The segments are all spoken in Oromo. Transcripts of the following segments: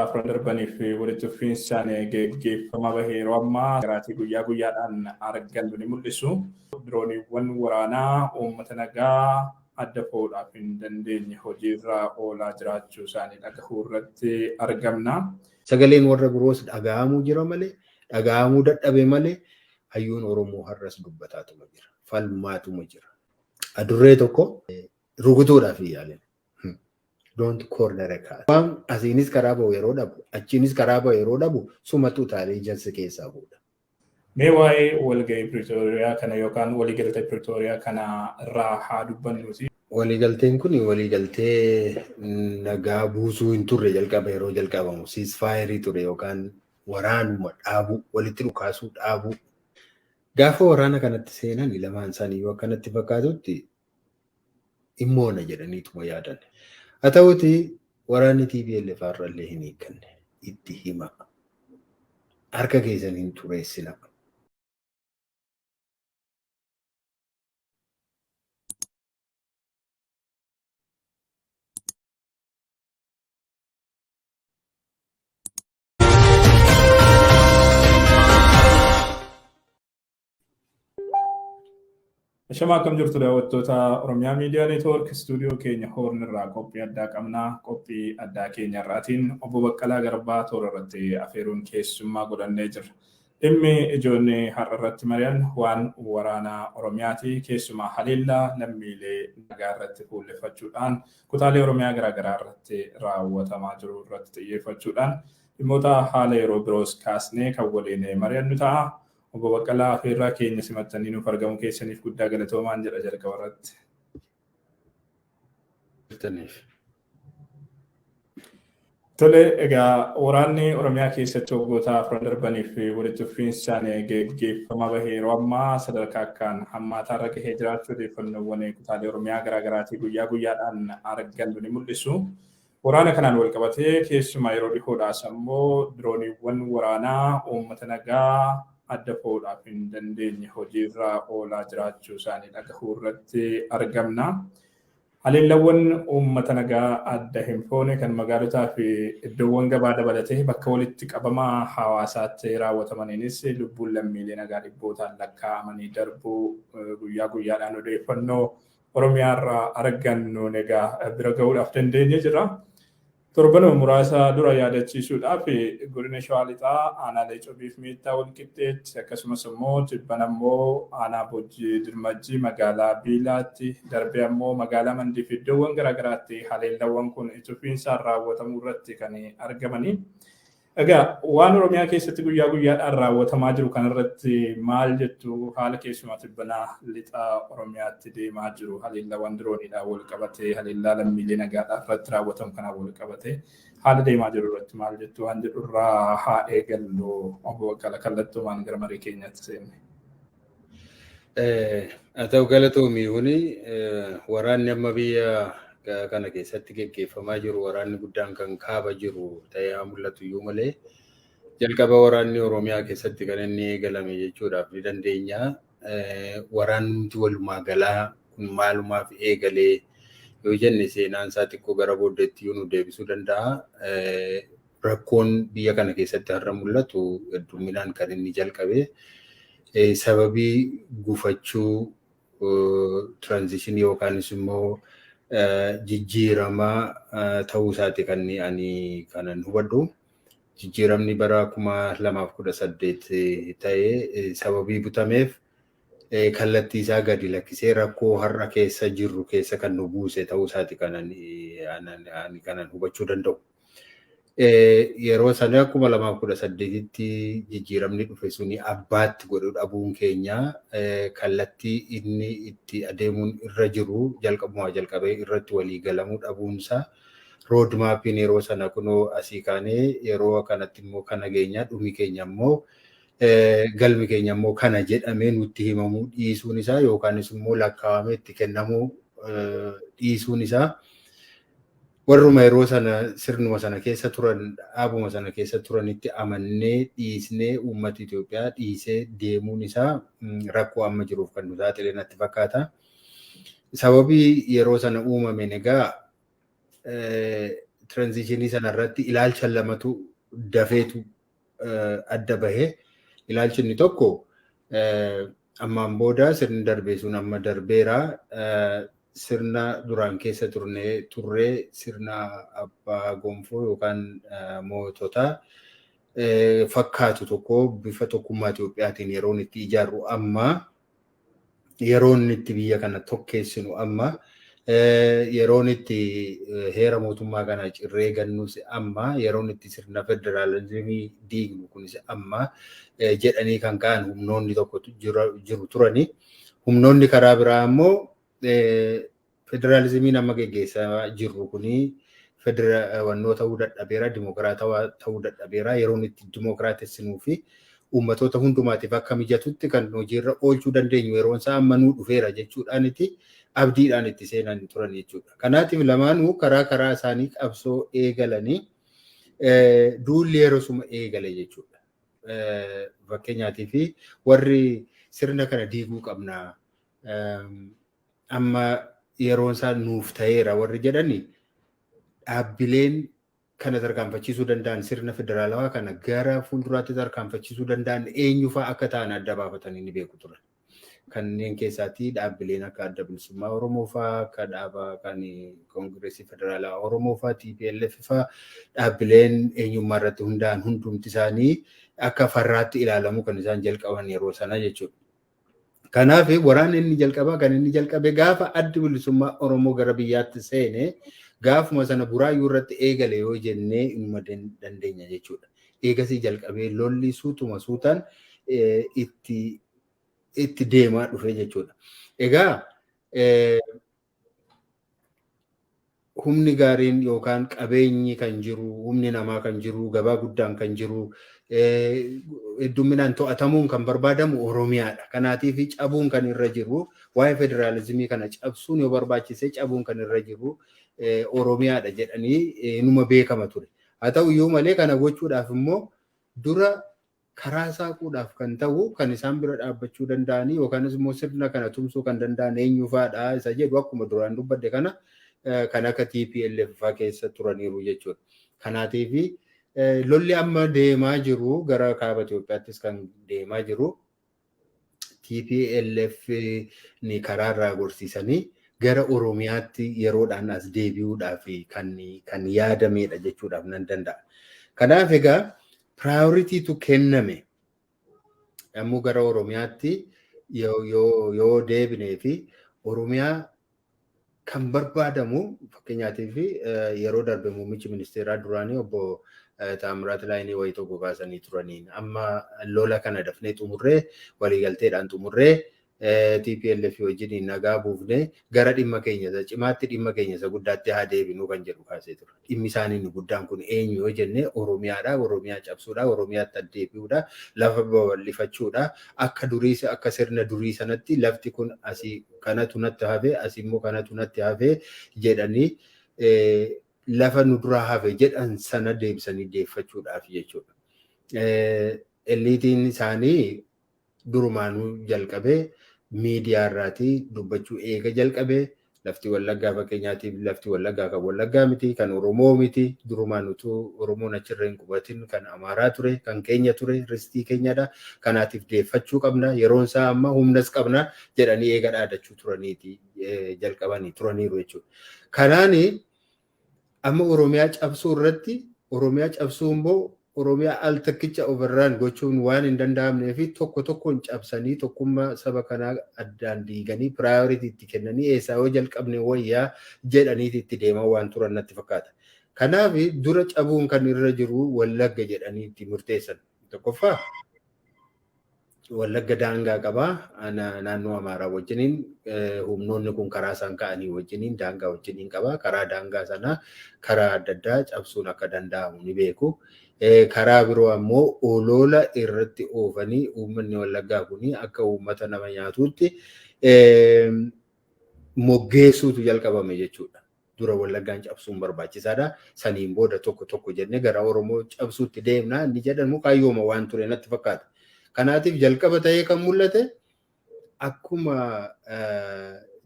Afran darbaniif walitti fufiinsaan geggeeffamaa bahe yeroo ammaa garaatii guyyaa guyyaadhaan argannu ni mul'isu. Dirooniiwwan waraanaa uummata nagaa adda fo'uudhaaf hin dandeenye hojiirra oolaa jiraachuu isaanii dhagahuu irratti argamna. Sagaleen warra biroos dhaga'amuu jira malee, dhaga'amuu dadhabe malee, hayyuun Oromoo har'as dubbataatuma jira. Falmaatuma jira. Adurree tokko rukutuudhaaf hin yaalin. Don't corner a cat. Waan asiinis karaa ba'u yeroo dhabu, achiinis karaa ba'u yeroo dhabu, sumatu utaalee jalsi keessaa fuudha. Mee waa'ee walgahii Piriitooriyaa kana yookaan waliigaltee Piriitooriyaa kana irraa haa dubbannuuti. Waliigalteen kun waliigaltee nagaa buusuu hin turre. Jalqaba yeroo jalqabamu ceasefire ture yookaan waraanuma dhaabuu, walitti dhukaasuu dhaabuu. Gaafa waraana kanatti seenan lamaan isaanii yoo akkanatti fakkaatutti dhimmoona jedhaniituma yaadan. Haa ta'uti, waraanni TPLF har'allee hin hiikkanne, itti hima. Harka keessan hin xureessina. Ashamaa, akkam jirtu daawwattoota Oromiyaa Miidiyaa Neetwoork? Istuudiyoo keenya Hoorn irraa qophii addaa qabnaa. Qophii addaa keenya irraatiin obbo Baqqalaa Garbaa toora irratti afeeruun keessummaa godhannee jirra. Dhimmi ijoonni har'a irratti mari'an waan waraanaa Oromiyaati. Keessumaa haleellaa lammiilee nagaa irratti fuulleffachuudhaan kutaalee Oromiyaa garaagaraa irratti raawwatamaa jiru irratti xiyyeeffachuudhaan dhimmoota haala yeroo biroos kaasnee kan waliin mari'annu ta'a. Obbo Baqqalaa, afeerraa keenya simattanii nuuf argamuu keessaniif guddaa galatoomaan jedha jalqaba irratti. Tole, egaa waraanni Oromiyaa keessatti waggoota 4 darbaniif walitti fufiinsaan geggeeffamaa bahe yeroo ammaa sadarkaa akkaan hammaataa irra gahee jiraachuu odeeffannoowwan kutaalee Oromiyaa garaagaraatii guyyaa guyyaadhaan argannu ni mul'isu. Waraana kanaan wal qabatee keessumaa yeroo dhihoodhaas ammoo dirooniiwwan waraanaa uummata nagaa adda fo'uudhaaf hin dandeenye hojiirra oolaa jiraachuu isaanii dhagahuu irratti argamna. Haleellawwan uummata nagaa adda hin foone kan magaalotaa fi iddoowwan gabaa dabalatee bakka walitti qabama hawaasaatti raawwatamaniinis lubbuun lammiilee nagaa dhibbootaan lakkaa'amanii darbuu guyyaa guyyaadhaan odeeffannoo Oromiyaa irraa argannuun egaa bira gahuudhaaf dandeenye jira. Torbanuma muraasa dura yaadachiisuudhaaf, godina Shawaa Lixaa aanaalee Cobiif Meettaa Walqixxeetti, akkasumas immoo Tibban ammoo aanaa Bojjii Dirmajjii magaalaa Biilaatti, darbee ammoo magaalaa Mandii fi iddoowwan garaagaraatti haleellawwan kun itti fufiinsaan raawwatamuu irratti kan argamanii. Egaa waan Oromiyaa keessatti guyyaa guyyaadhaan raawwatamaa jiru kanarratti maal jettu? Haala keessumaa tibbanaa lixa Oromiyaatti deemaa jiru, haleellawwan dirooniidhaan wal qabatee, haleellaa lammiilee nagaadhaan irratti raawwatamu kanaan wal qabatee haala deemaa jiru irratti maal jettu waan jedhu irraa haa eegallu, obbo Baqqala, kallattumaan gara marii keenyaatti seenne. Haa ta'u, galatoomii. Kuni waraanni amma biyya kana keessatti geggeeffamaa jiru, waraanni guddaan kan kaaba jiru ta'ee haa mul'atu iyyuu malee, jalqaba waraanni Oromiyaa keessatti kan inni eegalame jechuudhaaf ni dandeenya. Waraanni walumaa galaa kun maalumaaf eegalee yoo jenne, seenaan isaa xiqqoo gara booddeetti nu deebisuu danda'a. Rakkoon biyya kana keessatti har'a mul'atu hedduminaan kan inni jalqabe sababii gufachuu transition yookaanis immoo jijjiirama ta'uu isaati kan ani kanan hubadhu. Jijjiiramni bara 2018 ta'ee sababii butameef kallattii isaa gadi lakkisee rakkoo har'a keessa jirru keessa kan nu buuse ta'uu isaati kanan ani kanan hubachuu danda'u. Yeroo sana 2018tti jijjiiramni dhufe suni abbaatti godhuu dhabuun keenya kallattii inni itti adeemuun irra jiru jalqabumaa jalqabee irratti walii galamuu dhabuunsaa, road mapiin yeroo sana kunoo asii kaanee yeroo kanatti immoo kana geenya, dhumi keenya immoo, galmi keenya immoo kana jedhamee nutti himamuu dhiisuun isaa yookaanis immoo lakkaa'amee itti kennamuu dhiisuun isaa, warruma yeroo sana sirnuma sana keessa turan, dhaabuma sana keessa turanitti amannee dhiisnee uummata Itoophiyaa dhiisee deemuun isaa rakkoo amma jiruuf kan nu saaxile natti fakkaata. Sababii yeroo sana uumameen egaa Transition sanarratti ilaalcha lamatu dafeetu adda bahee. Ilaalchi inni tokko, ammaan booda sirni darbee sun amma darbeera, sirna duraan keessa turne turree, sirna abbaa gonfoo yookaan mootota fakkaatu tokko bifa tokkummaa Itoophiyaatiin yeroon itti ijaarru amma, yeroon itti biyya kana tokkeessinu amma, yeroon itti heera mootummaa kana cirree gannus amma, yeroon itti sirna federaalizimii diignu kunis amma jedhanii kan ka'an humnoonni tokko jiru turani. Humnoonni karaa biraa immoo, federaalizimiin amma geggeessaa jirru kuni wannoo ta'uu dadhabeera, dimokiraatawaa ta'uu dadhabeera, yeroon itti dimokiraatessinuu fi uummatoota hundumaatiif akka mijatutti kan hojiirra oolchuu dandeenyu yeroon isaa amma nuu dhufeera jechuudhaaniti abdiidhaan itti seenan turan jechuudha. Kanaatiif lamaanuu karaa karaa isaanii qabsoo eegalanii duulli yeroo suma eegale jechuudha. Fakkeenyaatiif, warri sirna kana diiguu qabna, amma yeroon isaa nuuf ta'eera warri jedhani, dhaabbileen kana tarkaanfachiisuu danda'an, sirna federaalawaa kana gara fuulduraatti tarkaanfachiisuu danda'an eenyufaa akka ta'an adda baafatanii ni beeku turan. Kanneen keessaatii dhaabbileen akka Adda Bilisummaa Oromoo fa'aa, akka dhaaba kan Koongireesii Federaalaa Oromoo fa'aa, TPLF fa'aa, dhaabbileen eenyummaa irratti hundaa'an hundumti isaanii akka farraatti ilaalamu kan isaan jalqaban yeroo sana jechuudha. Kanaaf waraanni inni jalqabaa kan inni jalqabe gaafa Addi Bilisummaa Oromoo gara biyyaatti seene, gaafuma sana Buraayyuu irratti eegale yoo jennee inuma dandeenya jechuudha. Eegasii jalqabee lolli suutuma suutaan itti deemaa dhufe jechuudha. Egaa humni gaariin yookaan qabeenyi kan jiru, humni namaa kan jiru, gabaa guddaan kan jiru, hedduminaan to'atamuun kan barbaadamu Oromiyaadha. Kanaatiif cabuun kan irra jiru, waa'ee federaalizimii kana cabsuun yoo barbaachise cabuun kan irra jiru Oromiyaadha jedhanii numa beekama ture. Haa ta'u iyyuu malee, kana gochuudhaaf immoo dura karaa saaquudhaaf kan ta'u, kan isaan bira dhaabbachuu danda'anii yookaanis immoo sirna kana tumsuu kan danda'an eenyufaadha isa jedhu, akkuma duraan dubbadde kana, kan akka TPLF fa'aa keessa turaniiru jechuudha. Kanaatiif lolli amma deemaa jiru, gara kaaba Itoophiyaattis kan deemaa jiru, TPLF ni karaa irraa gorsiisanii gara Oromiyaatti yeroodhaan as deebi'uudhaaf kan yaadamedha jechuudhaaf nan danda'a. Kanaaf egaa priority tu kenname yommuu gara Oromiyaatti yoo deebinee fi Oromiyaa kan barbaadamu, fakkeenyaatiif, yeroo darbe muummichi ministeeraa duraanii obbo Taamiraat Laayinii wayii tokko kaasanii turaniin, amma lola kana dafnee xumurree, waliigalteedhaan xumurree, TPLF wajjin nagaa buufnee gara dhimma keenya isa cimaatti, dhimma keenya isa guddaatti haa deebinuu kan jedhu kaasee ture. Dhimmi isaanii inni guddaan kun eenyu yoo jenne, Oromiyaadha. Oromiyaa cabsuudha. Oromiyaatti addeebi'uudha. Lafa babal'ifachuudha. Akka durii, akka sirna durii sanatti, lafti kun asii kanatu natti hafe, asii immoo kanatu natti hafe jedhanii lafa nu duraa hafe jedhan sana deebisanii deeffachuudhaaf jechuudha. Elite iin isaanii durumaanuu jalqabee miidiyaa irraatii dubbachuu eega jalqabee, lafti Wallaggaa, fakkeenyaatiif, lafti Wallaggaa kan Wallaggaa miti, kan Oromoo miti, durumaan utuu Oromoon achirra hin qubatin kan Amaaraa ture, kan keenya ture, ristii keenyadha, kanaatiif deeffachuu qabna, yeroon isaa amma, humnas qabna jedhanii eega dhaadachuu turaniiti jalqabanii turaniiru jechuudha. Kanaani amma Oromiyaa cabsuu irratti, Oromiyaa cabsuu immoo Oromiyaa al takkicha overrun gochuun waan hin danda'amnee fi tokko tokkoon cabsanii, tokkummaa saba kanaa addaan diiganii, priority itti kennanii eessaa yoo jalqabne wayyaa jedhaniiti itti deemaa waan turan natti fakkaata. Kanaaf dura cabuun kan irra jiru Wallagga jedhanii itti murteessan. Tokkoffaa, Wallagga daangaa qabaa naannoo Amaaraa wajjiniin, humnoonni kun karaa isaan ka'anii wajjiniin daangaa wajjiniin qabaa. Karaa daangaa sanaa karaa adda addaa cabsuun akka danda'amu ni beeku. Karaa biroo ammoo olola irratti oofanii uummanni Wallaggaa kun akka uummata nama nyaatuutti moggeessuutu jalqabame jechuudha. Dura Wallaggaan cabsuun barbaachisaadha. Saniin booda tokko tokko jennee gara Oromoo cabsuutti deemna inni jedhamu kaayyooma waan ture natti fakkaata. Kanaatiif jalqaba ta'ee kan mul'ate, akkuma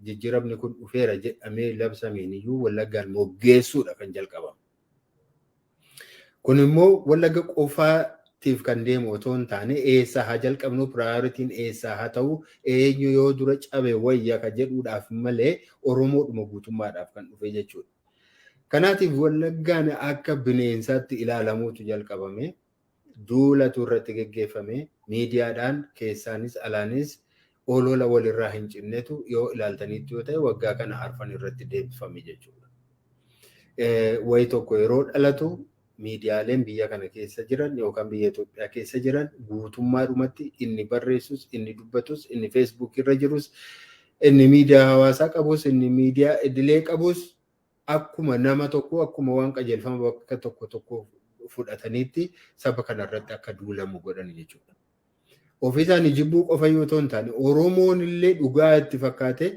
jijjiiramni kun dhufeera jedhamee labsameen iyyuu, Wallaggaan moggeessuudha kan jalqabamu. Kun immoo Wallagga qofaatiif kan deemu otoo hin taane, eessaa haa jalqabnu, priorityn eessaa haa ta'u, eenyu yoo dura cabe wayya ka jedhuudhaaf malee Oromoodhuma guutummaadhaaf kan dhufe jechuudha. Kanaatiif Wallaggaan akka bineensaatti ilaalamuutu jalqabame. Duulatu irratti geggeeffame. Miidiyaadhaan keessaanis alaanis olola walirraa hin cinnetu, yoo ilaaltaniitti yoo ta'e, waggaa kana arfan irratti deebifame jechuudha. Wayi tokko yeroo dhalatu miidiyaaleen biyya kana keessa jiran yookaan biyya Itoophiyaa keessa jiran guutummaadhumatti, inni barreessus, inni dubbatus, inni Facebook irra jirus, inni miidiyaa hawaasaa qabus, inni miidiyaa idilee qabus, akkuma nama tokko, akkuma waan qajeelfama bakka tokko tokko fudhataniitti saba kanarratti akka duulamu godhan jechuudha. Ofii isaanii jibbuu qofa yoo ta'u hin taane, Oromoon illee dhugaa itti fakkaate,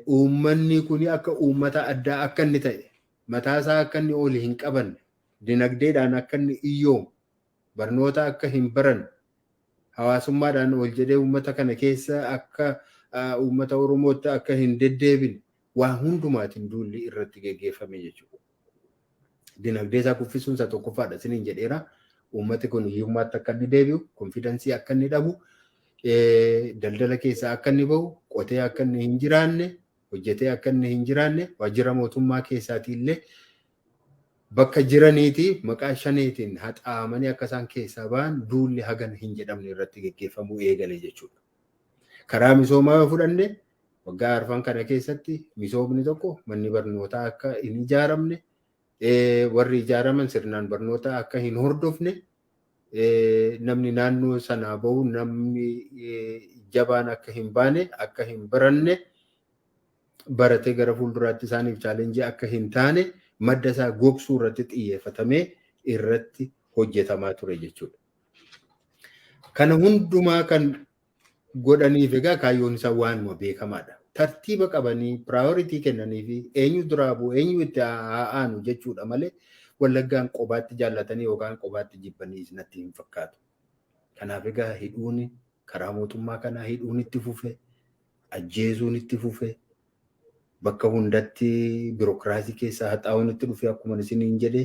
uummanni kun akka uummata addaa akka inni ta'e, mataasaa akka inni oli hin qabanne, dinagdeedhaan akka inni iyyoomu, barnoota akka hin baranne, hawaasummaadhaan ol jedhee uummata kana keessa akka uummata Oromootti akka hin deddeebine, waan hundumaatiin duulli irratti geggeeffame jechuudha. Dinagdee isaa kuffisuun isa tokkoffaadha isiniin jedheera. Uummati kun hiyyummaatti akka inni deebi'u, confidence akka inni dhabu, daldala keessaa akka inni bahu, qotee akka inni hin jiraanne, hojjetee akka inni hin jiraanne, waajjira mootummaa keessaatii illee bakka jiraniiti maqaa shaneetiin haxaa'amanii akka isaan keessaa bahan duulli hagana hin jedhamne irratti geggeeffamuu eegale jechuudha. Karaa misoomaa yoo fudhanne, waggaa arfan kana keessatti misoomni tokko, manni barnootaa akka hin ijaaramne, warri ijaaraman sirnaan barnoota akka hin hordofne, namni naannoo sanaa bahu, namni jabaan akka hin baane, akka hin baranne, baratee gara fuulduraatti isaaniif challenge akka hin taane, madda isaa gogsuu irratti xiyyeeffatamee irratti hojjetamaa ture jechuudha. Kana hundumaa kan godhaniif egaa kaayyoon isaa waanuma beekamaadha. Tartiiba qabanii priority kennanii fi eenyu duraa bu'u, eenyu itti haa aanu jechuudha malee Wallaggaan qobaatti jaallatanii yookaan qobaatti jibbanii natti hin fakkaatu. Kanaaf egaa hidhuun karaa mootummaa kanaa hidhuun itti fufe, ajjeesuun itti fufe, bakka hundatti biirokiraasii keessaa haxaa'uun itti dhufe. Akkuma isiniin jedhe,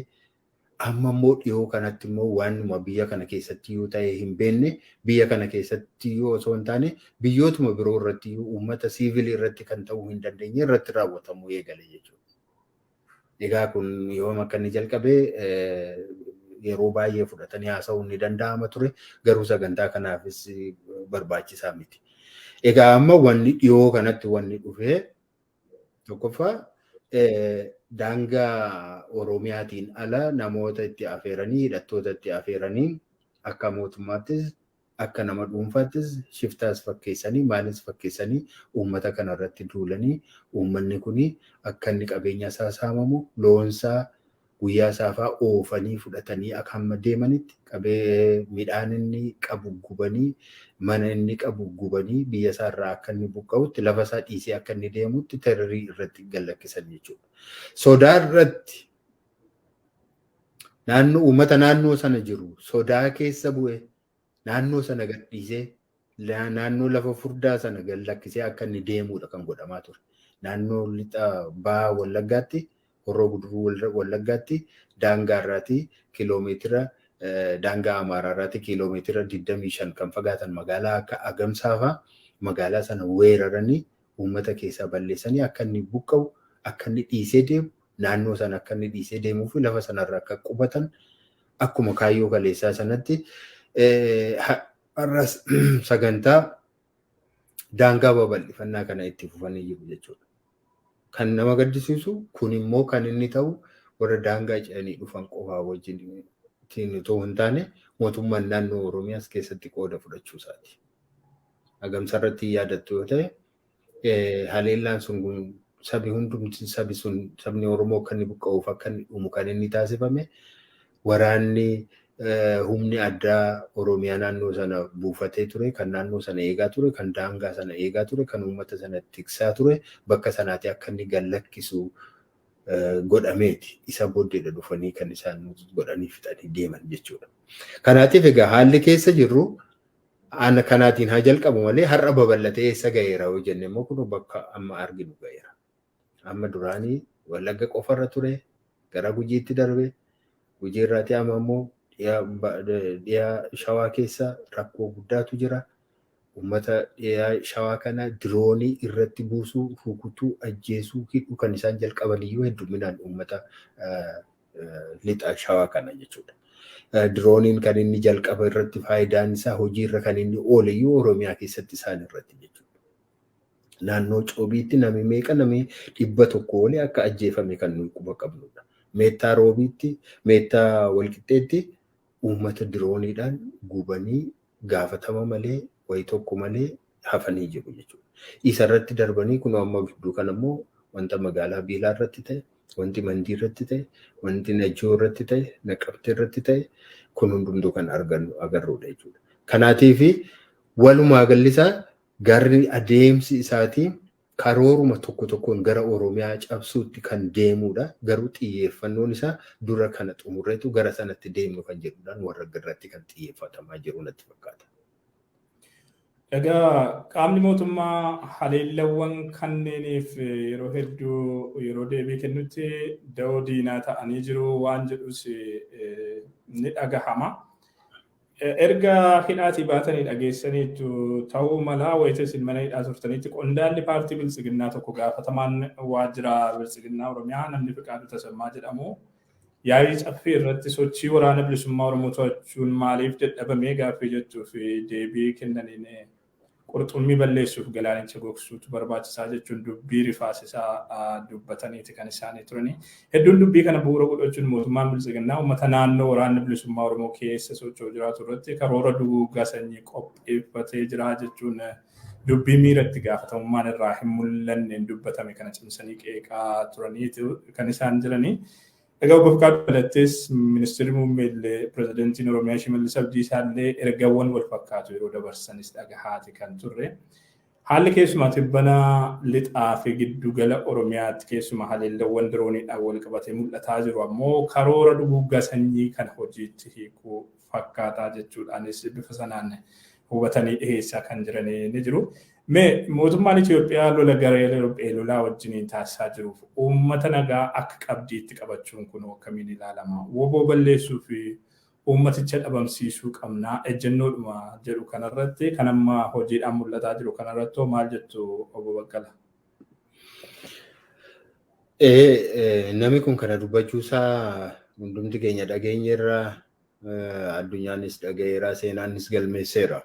amma immoo dhiyoo kanatti immoo waanuma biyya kana keessatti yoo ta'e hin beekne, biyya kana keessatti yoo osoo hin taane biyyootuma biroo irratti uummata siivilii irratti kan ta'uu hin dandeenye irratti raawwatamuu eegale jechuudha. Egaa kun yoom akka inni jalqabee yeroo baay'ee fudhatanii haasa'uun ni danda'ama ture, garuu sagantaa kanaafis barbaachisaa miti. Egaa amma wanni dhiyoo kanatti wanni dhufee, tokkoffaa, daangaa Oromiyaatiin ala namoota itti afeeranii, hidhattoota itti afeeranii, akka mootummaattis akka nama dhuunfaattis, shiftaas fakkeessanii, maalis fakkeessanii, uummata kana irratti duulanii, uummanni kuni akka inni qabeenya isaa saamamu, loonsaa guyyaa saafaa oofanii fudhatanii akka hamma deemanitti, qabee midhaan inni qabu gubanii, mana inni qabu gubanii, biyya isaa irraa akka inni buqqa'utti, lafa isaa dhiisee akka inni deemutti terror irratti gallakkisan jechuudha. Sodaa irratti naannoo uummata naannoo sana jiru sodaa keessa bu'e, naannoo sana gadhiisee, naannoo lafa furdaa sana gallakkisee akka inni deemudha kan godhamaa ture. Naannoo lixa baha Wallaggaatti, Horroo Guduruu Wallaggaatti, daangaa irraatii kiloomeetira, daangaa Amaaraa irraatii kiiloomeetira 25 kan fagaatan magaalaa akka Agamsaa fa'aa, magaalaa sana weeraranii uummata keessaa balleessanii akka inni buqqa'u, akka inni dhiisee deemu, naannoo sana akka inni dhiisee deemuu fi lafa sanarra akka qubatan, akkuma kaayyoo kaleessaa sanatti har'as sagantaa daangaa babal'ifannaa kana itti fufanii jiru jechuudha. Kan nama gaddisiisu, kun immoo kan inni ta'u warra daangaa ce'anii dhufan qofaa wajjin otoo hin taane, mootummaan naannoo Oromiyaas keessatti qooda fudhachuu isaati. Agamsa irratti yaadattu yoo ta'e, haleellaan sun sabi hundumti, sabi sun, sabni Oromoo akka inni buqqa'uuf, akka inni dhumu kan inni taasifame, waraanni humni addaa Oromiyaa naannoo sana buufatee ture, kan naannoo sana eegaa ture, kan daangaa sana eegaa ture, kan uummata sana tiksaa ture, bakka sanaati akka inni gallakkisu godhameeti. Isa booddeedha dhufanii kan isaan godhanii fixanii deeman jechuudha. Kanaatiif egaa haalli keessa jirru ana kanaatiin haa jalqabu malee, har'a babal'atee eessa ga'eera yoo jenne immoo, kun bakka amma arginu ga'eera. Amma duraanii Wallagga qofarra ture, gara Gujiitti darbe, Gujii irraati amma immoo dhiyaa Shawaa keessa rakkoo guddaatu jira. Uummata dhiyaa Shawaa kana diroonii irratti buusuu, rukutuu, ajjeesuu, hidhuu kan isaan jalqaban iyyuu hedduminaan uummata lixa Shawaa kana jechuudha. Dirooniin kan inni jalqaba irratti faayidaan isaa hojiirra kan inni oole iyyuu Oromiyaa keessatti isaan irratti jechuudha. Naannoo Coobiitti namni meeqa, namni 100 olii akka ajjeefame kan nuyi quba qabnudha. Meettaa Roobiitti, Meettaa Walqixxeetti uummata dirooniidhaan gubanii gaafatama malee, wayii tokko malee hafanii jiru jechuudha. Isarratti darbanii kun amma gidduu kana immoo wanta magaalaa Biilaa irratti ta'e, wanti Mandii irratti ta'e, wanti Najjoo irratti ta'e, Naqamtee irratti ta'e kun hundumtuu kan argannu agarruudha jechuudha. Kanaatiif walumaa galli isaa garri adeemsi isaatii karooruma tokko tokkoon gara Oromiyaa cabsuutti kan deemudha. Garuu xiyyeeffannoon isaa dura kana xumurreetu gara sanatti deemnu kan jedhudhaan warra irratti kan xiyyeeffatamaa jiru natti fakkaata. Egaa qaamni mootummaa haleellawwan kanneeniif yeroo hedduu yeroo deebii kennutti da'oo diinaa ta'anii jiru waan jedhus ni dhagahama. Erga hidhaatii baatanii dhageessaniitu ta'uu mala, wayita isin mana hidhaa turtanitti qondaalli paartii Biltsiginnaa tokko, gaafatamaan waajjira Biltsiginnaa Oromiyaa, namni Fiqaaduu Tasammaa jedhamu, yaa'ii Caffee irratti sochii Waraana Bilisummaa Oromoo to'achuun maaliif dadhabamee gaaffii jettuu fi deebii kennaniin qurxummii balleessuuf galaanicha gogsuutu barbaachisaa jechuun dubbii rifaasisaa dubbataniiti kan isaanii turani. Hedduun dubbii kana bu'uura godhachuun mootummaan Biltsiginnaa uummata naannoo Waraanni Bilisummaa Oromoo keessa socho'u jiraatu irratti karoora duguuggaa sanyii qopheeffatee jira jechuun dubbii miiratti gaafatamummaan irraa hin mul'anneen dubbatame kana cimsanii qeeqaa turaniiti kan isaan jiranii. Egaa obbo Fiqaaduu dabalattees ministeerri muummee illee, pirezidantiin Oromiyaa Shimallis Abdiisaa illee ergaawwan wal fakkaatu yeroo dabarsanis dhagahaati kan turre. Haalli keessumaa tibbana lixaa fi giddugala Oromiyaatti keessumaa haleellawwan dirooniidhaan wal qabatee mul'ataa jiru ammoo karoora duguuggaa sanyii kana hojiitti hiikuu fakkaataa jechuudhaanis bifa sanaan hubatanii dhiheessaa kan jiran ni jiru. Mee mootummaan Itoophiyaa lola garee riphee lolaa wajjiniin taasisaa jiruuf uummata nagaa akka qabdiitti qabachuun kun akkamiin ilaalama? WBO balleessuu fi uummaticha dhabamsiisuu qabnaa ejjennoodhuma jedhu kanarratti, kan amma hojiidhaan mul'ataa jiru kanarratti maal jettu, obbo Baqqala? Namni kun kana dubbachuusaa hundumti keenya dhageenyeerra, addunyaanis dhagayeera, seenaanis galmeesseera.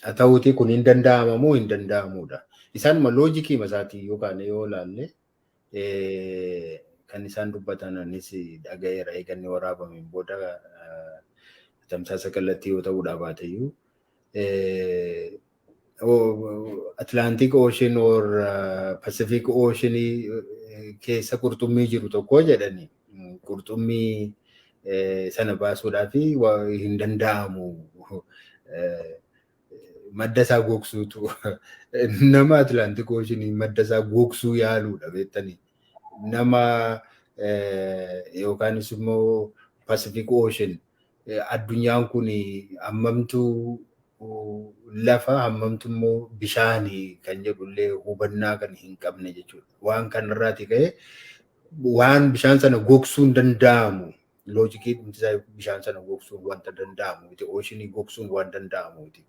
Haa ta'uutii kun hin danda'ama moo hin danda'amudha. Isaanuma loojikii isaatii yookaan yoo ilaalle kan isaan dubbatan anis dhagayeera, eeganni waraabameen booda tamsaasa kallattii yoo ta'uudha baateyyuu. Atlantic Ocean or Pacific Ocean keessa qurxummii jiru tokko jedhani, qurxummii sana baasuudhaaf hin danda'amu. Madda isaa gogsuutu, nama Atlantic Ocean madda isaa gogsuu yaaluudha beektanii. Nama yookaanis immoo Pacific Ocean, addunyaan kun hammamtu lafa, hammamtu immoo bishaanii kan jedhullee hubannaa kan hin qabne jechuudha. Waan kanarraati ka'ee waan bishaan sana gogsuu hin danda'amu. Loojikii isaa bishaan sana gogsuun wanta danda'amu miti. Oceanii gogsuun waan danda'amu miti.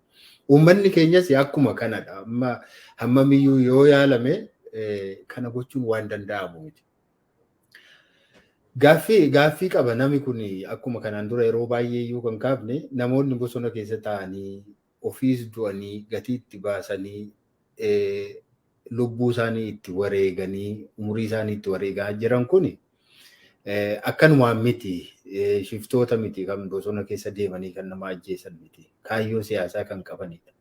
Uummanni keenyas akkuma kanadha. Amma hammamiyyuu yoo yaalame kana gochuun waan danda'amu miti. Gaaffii qaba namni kun. Akkuma kanaan dura yeroo baay'ee iyyuu kan kaafne, namoonni bosona keessa taa'anii ofiis du'anii gatii itti baasanii, lubbuu isaanii itti wareeganii, umurii isaanii itti wareegaa jiran kun akkanumaan miti, shiftoota miti, kan bosona keessa deemanii kan nama ajjeesan miti, kaayyoo siyaasaa kan qabanidha.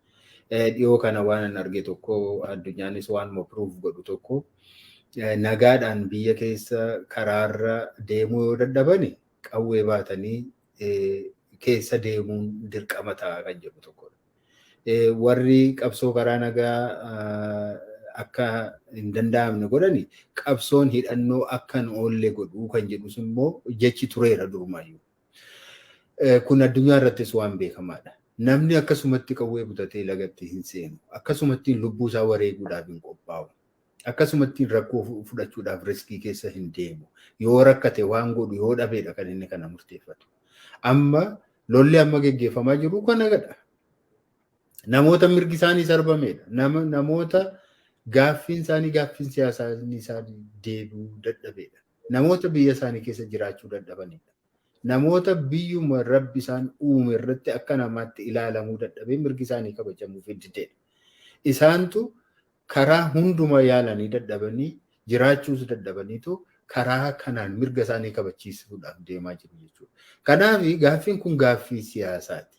Dhiyoo kana waan an arge tokko, addunyaanis waan proof godhu tokko, nagaadhaan biyya keessa karaarra deemuu yoo dadhabani qawwee baatanii keessa deemuun dirqama ta'a kan jedhu tokkodha. Warri qabsoo karaa nagaa akka hin danda'amne godhani qabsoon hidhannoo akka hin oolle godhuu kan jedhus immoo jechi tureera durumaayyuu. Kun addunyaa irrattis waan beekamaadha. Namni akkasumatti qawwee butatee lagatti hin seenu. Akkasumatti lubbuu isaa wareeguudhaaf hin qophaa'u. Akkasumatti rakkoo fudhachuudhaaf risk keessa hin deemu. Yoo rakkate, waan godhu yoo dhabeedha kan inni kana murteeffatu. Amma lolli amma geggeeffamaa jiru kana gadha. Namoota mirgi isaanii sarbamedha. Namoota gaaffiin isaanii, gaaffiin siyaasaa isaanii deebi'uu dadhabeedha. Namoota biyya isaanii keessa jiraachuu dadhabanidha. Namoota biyyuma Rabbi isaan uume irratti akka namaatti ilaalamuu dadhabee mirgi isaanii kabajamuuf didedha. Isaantu karaa hundumaa yaalanii dadhabanii, jiraachuus dadhabaniitu karaa kanaan mirga isaanii kabachiisuudhaaf deemaa jiru jechuudha. Kanaaf gaaffiin kun gaaffii siyaasaati.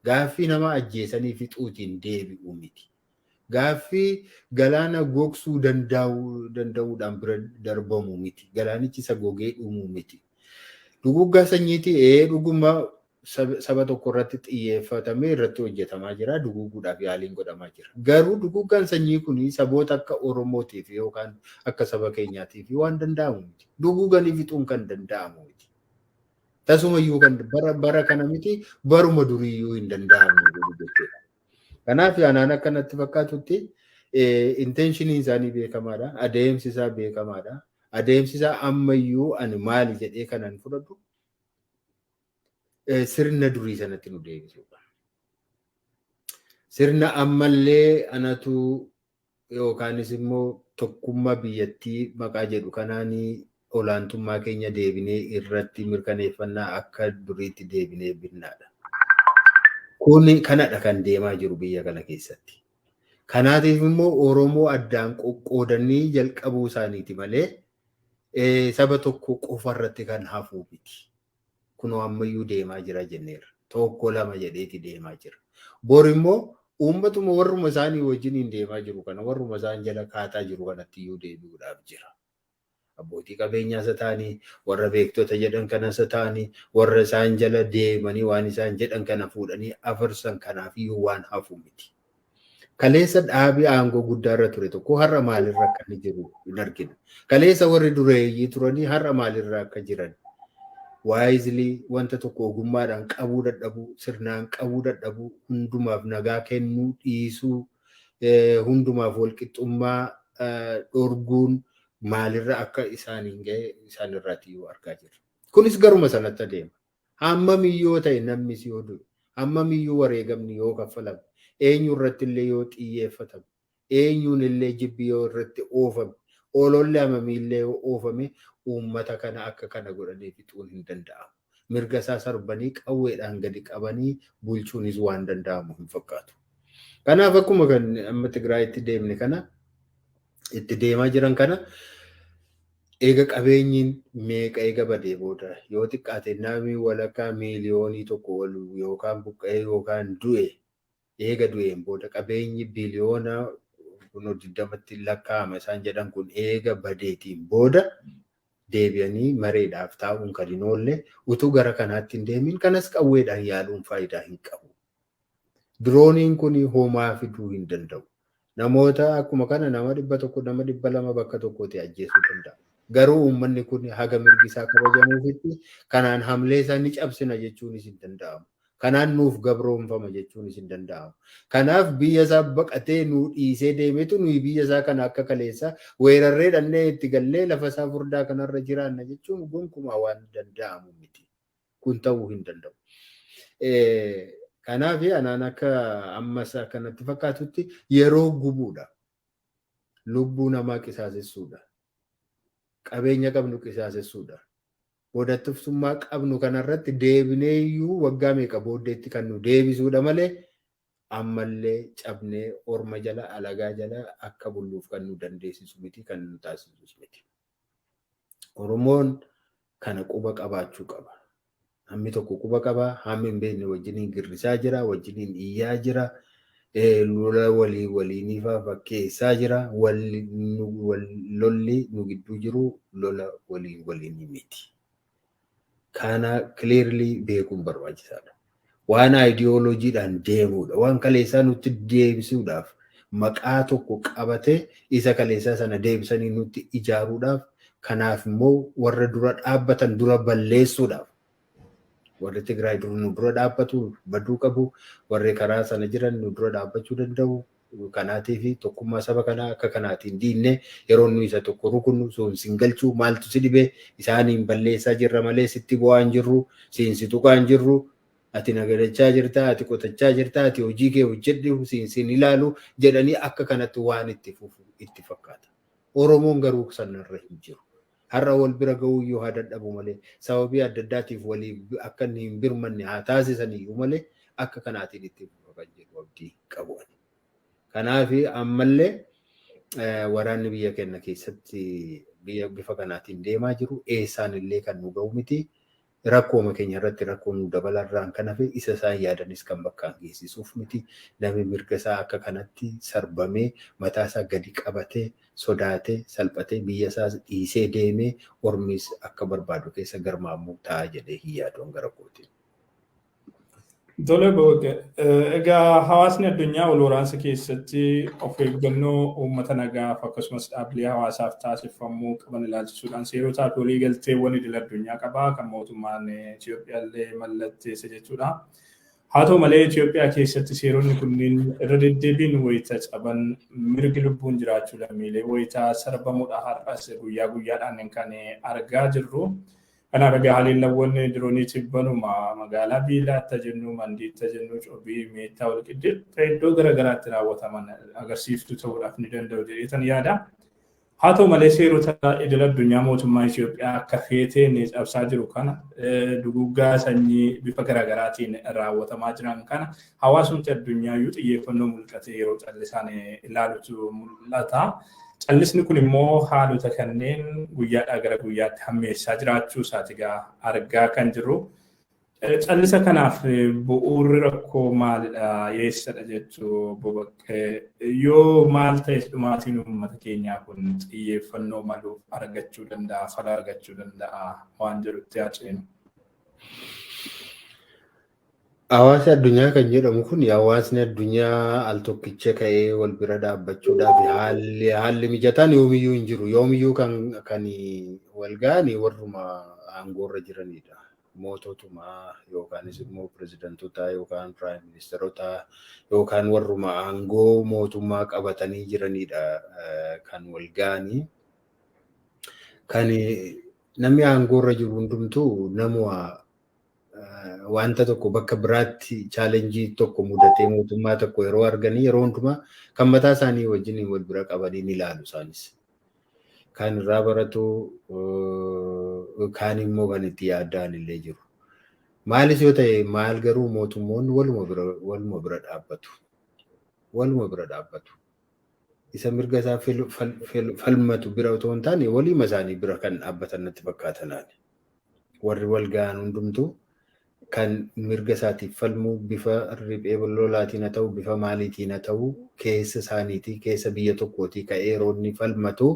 Gaaffii nama ajjeesanii fixuutiin deebi'uu miti. Gaaffii galaana gogsuu danda'uudhaan bira darbamu miti. Galaanichi isa gogee dhumuu miti. Duguggaa sanyiitii ee dhuguma saba tokko irratti xiyyeeffatamee irratti hojjetamaa jira. Duguguudhaaf yaaliin godhamaa jira. Garuu duguggaan sanyii kun saboota akka Oromootiif yookaan akka saba keenyaatiif waan danda'amu miti. Duguganii fixuun kan danda'amu miti. Tasumayyuu kan bara kana miti, baruma duriiyyuu hin danda'amne jechuudha. Kanaaf anaan akkanatti fakkaatutti intentioniin isaanii beekamaadha. Adeemsi isaa beekamaadha. Adeemsi isaa ammayyuu ani maali jedhee kanan fudhadhu, sirna durii sanatti nu deebisuudha. Sirna ammallee anatu yookaanis immoo tokkummaa biyyattii maqaa jedhu kanaanii olaantummaa keenya deebinee irratti mirkaneeffannaa, akka duriitti deebinee binnaadha. Kun kanadha kan deemaa jiru biyya kana keessatti. Kanaatiif immoo Oromoo addaan qoqqoodanii jalqabuu isaaniiti malee saba tokko qofa irratti kan hafuu miti. Kunoo ammayyuu deemaa jira jenneerra. Tokko lama jedheeti deemaa jira. Bor immoo uummatuma warruma isaanii wajjiniin deemaa jiru kana, warruma isaan jala kaataa jiru kanatti iyyuu deebi'uudhaaf jira. Abbootii qabeenyaas haa ta'anii, warra beektota jedhan kanas haa ta'anii, warra isaan jala deemanii waan isaan jedhan kana fuudhanii afarsan kanaaf iyyuu waan hafu miti. Kaleessa dhaabii aangoo guddaarra ture tokko har'a maalirra akka inni jiru hin argina. Kaleessa warri dureeyyii turanii har'a maalirra akka jiran. Wisely wanta tokko ogummaadhaan qabuu dadhabuu, sirnaan qabuu dadhabuu, hundumaaf nagaa kennuu dhiisuu, hundumaaf walqixxummaa dhorguun maalirra akka isaaniin gahe isaan irraati iyyuu argaa jirra. Kunis garuma sanatti adeema. Hammam iyyuu ta'e namnis yoo du'e, hammam iyyuu wareegamni yoo kaffalame, eenyu irratti illee yoo xiyyeeffatame, eenyuun illee jibbi yoo irratti oofame, ololli hammamii illee yoo oofame, uummata kana akka kana godhanii fixuun hin danda'amu. Mirga isaa sarbanii qawweedhaan gadi qabanii bulchuunis waan danda'amu hin fakkaatu. Kanaaf akkuma kan amma Tigraayitti deemne kana itti deemaa jiran kana, eega qabeenyiin meeqa eega badee booda, yoo xiqqaate namni walakkaa miiliyoonii 1 ol yookaan buqqa'ee yookaan du'e, eega du'een booda qabeenyi biliyoona 20tti lakkaa'ama isaan jedhan kun eega badeetiin booda deebi'anii mareedhaaf taa'uun kan hin oolle, utuu gara kanaatti hin deemin kanas qawweedhaan yaaluun faayidaa hin qabu. Dirooniin kun homaa fiduu hin danda'u. Namoota akkuma kana nama 100, nama 200 bakka tokkotti ajjeesuu danda'a. Garuu uummanni kun haga mirgi isaa kabajamuufitti kanaan hamlee isaa ni cabsina jechuunis hin danda'amu. Kanaan nuuf gabroonfama jechuunis hin danda'amu. Kanaaf biyya isaa baqatee nuu dhiisee deemetu nuyi biyya isaa kana akka kaleessa weerarree dhannee itti gallee lafa isaa furdaa kanarra jiraanna jechuun gonkumaa waan danda'amu miti. Kun ta'uu hin danda'u. Kanaaf anaan akka ammas akkanatti fakkaatutti yeroo gubuudha. Lubbuu namaa qisaasessuudha. Qabeenya qabnu qisaasessuudha. Boodattifsummaa qabnu kanarratti deebinee iyyuu waggaa meeqa booddeetti kan nu deebisuudha malee ammallee cabnee orma jala, alagaa jala akka bulluuf kan nu dandeessisu miti, kan nu taasisus miti. Oromoon kana quba qabaachuu qaba. Hammi tokko quba qaba, hammi hin beekne wajjiniin girrisaa jira, wajjiniin iyyaa jira, lola walii waliinifaa fakkeessaa jira. Lolli nu gidduu jiru lola walii waliinii miti. Kana clearly beekuun barbaachisaadha. Waan ideologydhaan deemuudha. Waan kaleessaa nutti deebisuudhaaf maqaa tokko qabatee isa kaleessaa sana deebisanii nutti ijaaruudhaaf, kanaaf immoo warra dura dhaabbatan dura balleessuudhaaf, warri Tigraay dur nu dura dhaabbatu baduu qabu, warri karaa sana jiran nu dura dhaabbachuu danda'u. kanaatii fi tokkummaa saba kanaa akka kanaatiin diinne yeroo nuyi isa tokko rukunnu sun sin galchuu, maaltu si dhibee, isaaniin balleessaa jirra malee sitti bu'aa hin jirru, siin si tuqaa hin jirru, ati nagadachaa jirta, ati qotachaa jirta, ati hojii kee hojjedhu, siin sin ilaalu jedhanii akka kanatti waan itti fufu itti fakkaata. Oromoon garuu sanarra hin jiru. Har'a wal bira ga'uu iyyuu haa dadhabu malee, sababii adda addaatiif walii akka inni hin birmanne haa taasisan iyyuu malee, akka kanaatiin itti fufa kan jedhu abdii qabu. Kanaaf ammallee waraanni biyya keenya keessatti biyya bifa kanaatiin deemaa jiru eessaan illee kan nu ga'u miti. Rakkooma keenya irratti rakkoo nu dabalarraan kan hafe isa isaan yaadanis kan bakkaan geessisuuf miti. Namni mirga isaa akka kanatti sarbamee, mataa isaa gadi qabatee, sodaatee, salphatee, biyya isaas dhiisee deemee, ormis akka barbaadu keessa garmaamuu ta'a jedhee hin yaaduun gara kootiin. Tole Boqqee, egaa hawaasni addunyaa wal waraansa keessatti of eeggannoo uummata nagaaf akkasumas dhaabbilee hawaasaaf taasifamuu qaban ilaalchisuudhaan seerotaa fi waliigalteewwan idil addunyaa qabaa kan mootummaan Itoophiyaa illee mallatteesse jechuudha. Haa ta'u malee, Itoophiyaa keessatti seeronni kunneen irra deddeebiin wayita caban, mirgi lubbuun jiraachuu lammiilee wayita sarbamuudha har'as guyyaa guyyaadhaan kan argaa jirru. Kanaaf egaa haleellawwan diroonii tibbanuma magaalaa Biilaatti jennu, Mandiitti jennu, Cobii, Meettaa, Walqixxee iddoo garaagaraatti raawwataman agarsiiftuu ta'uudhaaf ni danda'u jedheetan yaada. Haa ta'u malee, seerota idil addunyaa mootummaa Itoophiyaa akka feeteen cabsaa jiru kana, duguggaa sanyii bifa garaagaraatiin raawwatamaa jiran kana, hawaasumti addunyaa xiyyeeffannoo mul'ate yeroo callisaan ilaalutu mul'ata. Callisni kun immoo haalota kanneen guyyaadhaa gara guyyaatti hammeessaa jiraachuu isaati egaa argaa kan jirru. Callisa kanaaf bu'uurri rakkoo maalidha? Eessadha jechuu Bobaqqee? Yoo maal ta'es dhumaatiin uummata keenyaa kun xiyyeeffannoo maluuf argachuu danda'a, fala argachuu danda'a waan jedhutti haa ceenu. Hawaasa addunyaa kan jedhamu kun, hawaasni addunyaa al tokkicha ka'ee wal bira dhaabbachuudhaaf haalli mijataan yoomiyyuu hin jiru. Yoomiyyuu kan wal ga'an warruma aangoorra jiranidha. Moototuma yookaanis immoo pirezidantoota yookaan prime ministeroota yookaan warruma aangoo mootummaa qabatanii jiranidha kan wal ga'anii. Kan namni aangoorra jiru hundumtuu namuma wanta tokko bakka biraatti challenge tokko mudatee mootummaa tokko yeroo arganii, yeroo hundumaa kan mataa isaanii wajjin wal bira qabanii ni ilaalu isaanis. Kan irraa baratu, kaan immoo kan itti yaadda'an illee jiru. Maalis yoo ta'e maal garuu mootummoonni waluma bira dhaabbatu. Waluma bira dhaabbatu. Isa mirga isaa falmatu bira otoo hin taane waliima isaanii bira kan dhaabbatan natti fakkaatanaani. Warri wal ga'an hundumtuu kan mirga isaatiif falmuu bifa riphee lolaatiin haa ta'u, bifa maaliitiin haa ta'u, keessa isaaniitii, keessa biyya tokkootii ka'ee yeroo inni falmatu,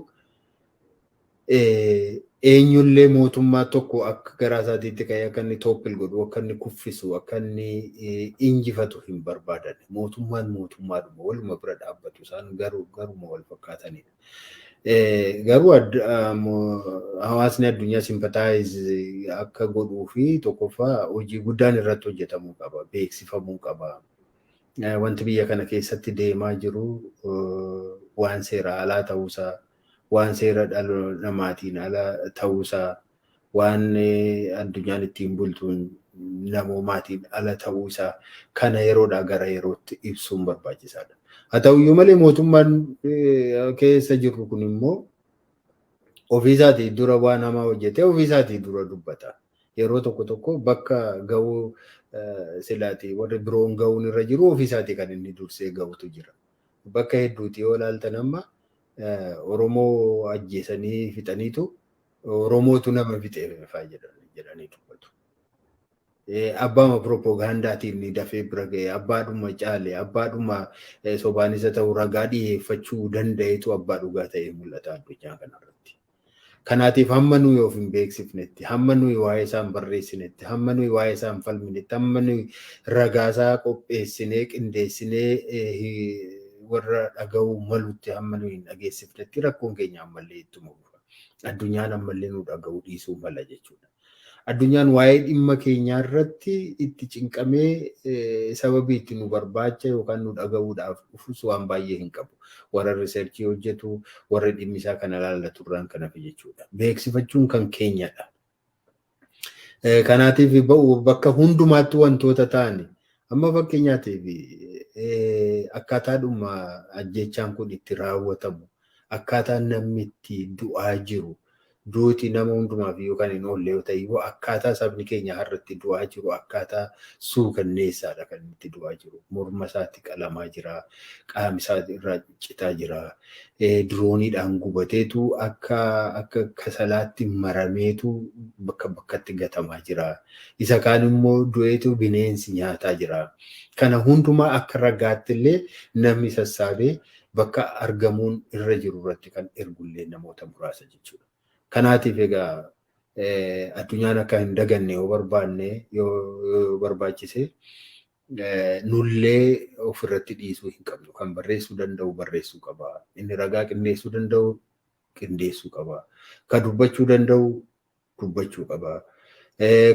eenyullee mootummaa tokko akka garaa isaatiitti ka'ee akka inni topple godhu, akka inni kuffisu, akka inni injifatu hin barbaadan. Mootummaan mootummaadhuma, waluma bira dhaabbatu, isaan garuu garuma wal fakkaatanidha. Garuu hawaasni addunyaa sympathize akka godhuu fi tokkoffaa hojii guddaan irratti hojjetamuu qaba, beeksifamuu qaba. Wanti biyya kana keessatti deemaa jiru waan seera alaa ta'uusaa, waan seera dhala namaatiin ala ta'uusaa, waan addunyaan ittiin bultuun namoomaatiin ala ta'uusaa kana yeroodhaa gara yerootti ibsuun barbaachisaadha. Haa ta'uyyuu malee, mootummaan keessa jirru kun immoo ofiisaatii dura waan hamaa hojjetee ofiisaatii dura dubbata. Yeroo tokko tokko bakka ga'uu silaati warri biroon ga'uun irra jiru ofiisaatii kan inni dursee ga'utu jira. Bakka hedduuti yoo ilaaltan amma Oromoo ajjeesanii fixaniitu Oromootu nama fixee fa'aa jedhanii dubbatu. Abbaama piroopagaandaatiin ni dafee bira ga'e, abbaadhuma caale, abbaadhuma sobaan isa ta'u ragaa dhiyeeffachuu danda'etu abbaa dhugaa ta'ee mul'ata addunyaa kanarratti. Kanaatiif hamma nuyi of hin beeksifnetti, hamma nuyi waa'ee isaa hin barreessinetti, hamma nuyi waa'ee isaa hin falminetti, hamma nuyi ragaasaa qopheessinee qindeessinee warra dhaga'uu malutti hamma nuyi hin dhageessifnetti, rakkoon keenya ammallee ittuma fufa. Addunyaan ammallee nu dhaga'uu dhiisuu mala jechuudha. Addunyaan waa'ee dhimma keenyaa irratti itti cinqamee sababii itti nu barbaacha yookaan nu dhaga'uudhaaf dhufus waan baay'ee hin qabu. Warra research hojjetu, warra dhimmi isaa kana ilaallatu irraan kan hafe jechuudha. Beeksifachuun kan keenyadha. Kanaatiif bakka hundumaatti wantoota ta'an amma fakkeenyaatiif akkaataadhuma ajjechaan kun itti raawwatamu, akkaataa namni itti du'aa jiru, duuti nama hundumaaf yookaan hin oolle yoo ta'e, akkaataa sabni keenya har'a itti du'aa jiru akkaataa suukanneessaadha kan itti du'aa jiru. Morma isaatti qalamaa jira, qaama isaa irraa citaa jira, dirooniidhaan gubateetu akka kasalaatti marameetu bakka bakkatti gatamaa jira. Isa kaan immoo du'eetu bineensi nyaataa jira. Kana hundumaa akka ragaatti illee namni sassaabee bakka argamuun irra jiru irratti kan ergullee namoota muraasa jechuudha. Kanaatiif egaa addunyaan akka hin daganne yoo barbaanne, yoo barbaachise, nullee ofirratti dhiisuu hin qabnu. Kan barreessuu danda'u barreessuu qaba. Inni ragaa qindeessuu danda'u qindeessuu qaba. Kan dubbachuu danda'u dubbachuu qaba.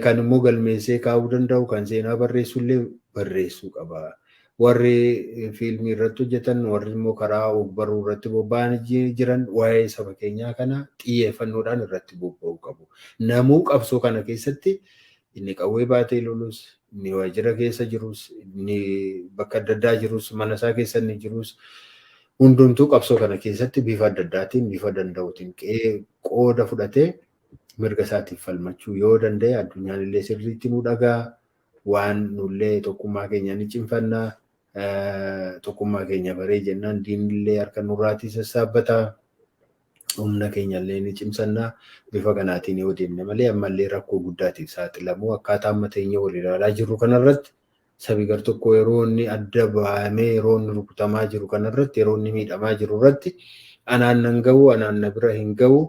Kan immoo galmeessee kaa'uu danda'u, kan seenaa barreessullee barreessuu qaba. Warri fiilmii irratti hojjetan, warri immoo karaa ogbarruu irratti bobba'an jiran waa'ee saba keenyaa kana xiyyeeffannoodhaan irratti bobba'uu qabu. Namuu qabsoo kana keessatti inni qawwee baatee lolus, inni waajjira keessa jirus, inni bakka adda addaa jirus, mana isaa keessa inni jirus, hundumtuu qabsoo kana keessatti bifa adda addaatiin, bifa danda'uutiin qooda fudhatee mirga isaatiif falmachuu yoo danda'e, addunyaan illee sirriitti nu dhagaa, waan nullee tokkummaa keenya ni cimfannaa. Tokkummaa keenya baree jennaan diinillee harka nurraatii sassaabbata. Humna keenya illee ni cimsannaa. Bifa kanaatiin yoo deemne malee ammallee rakkoo guddaatiif saaxilamuu akkaataa amma teenya wal ilaalaa jirru kanarratti, sabi gar tokko yeroo inni adda bahamee, yeroo inni rukutamaa jiru kanarratti, yeroo inni miidhamaa jiru irratti, anaan nan gahu, anaan na bira hin gahu,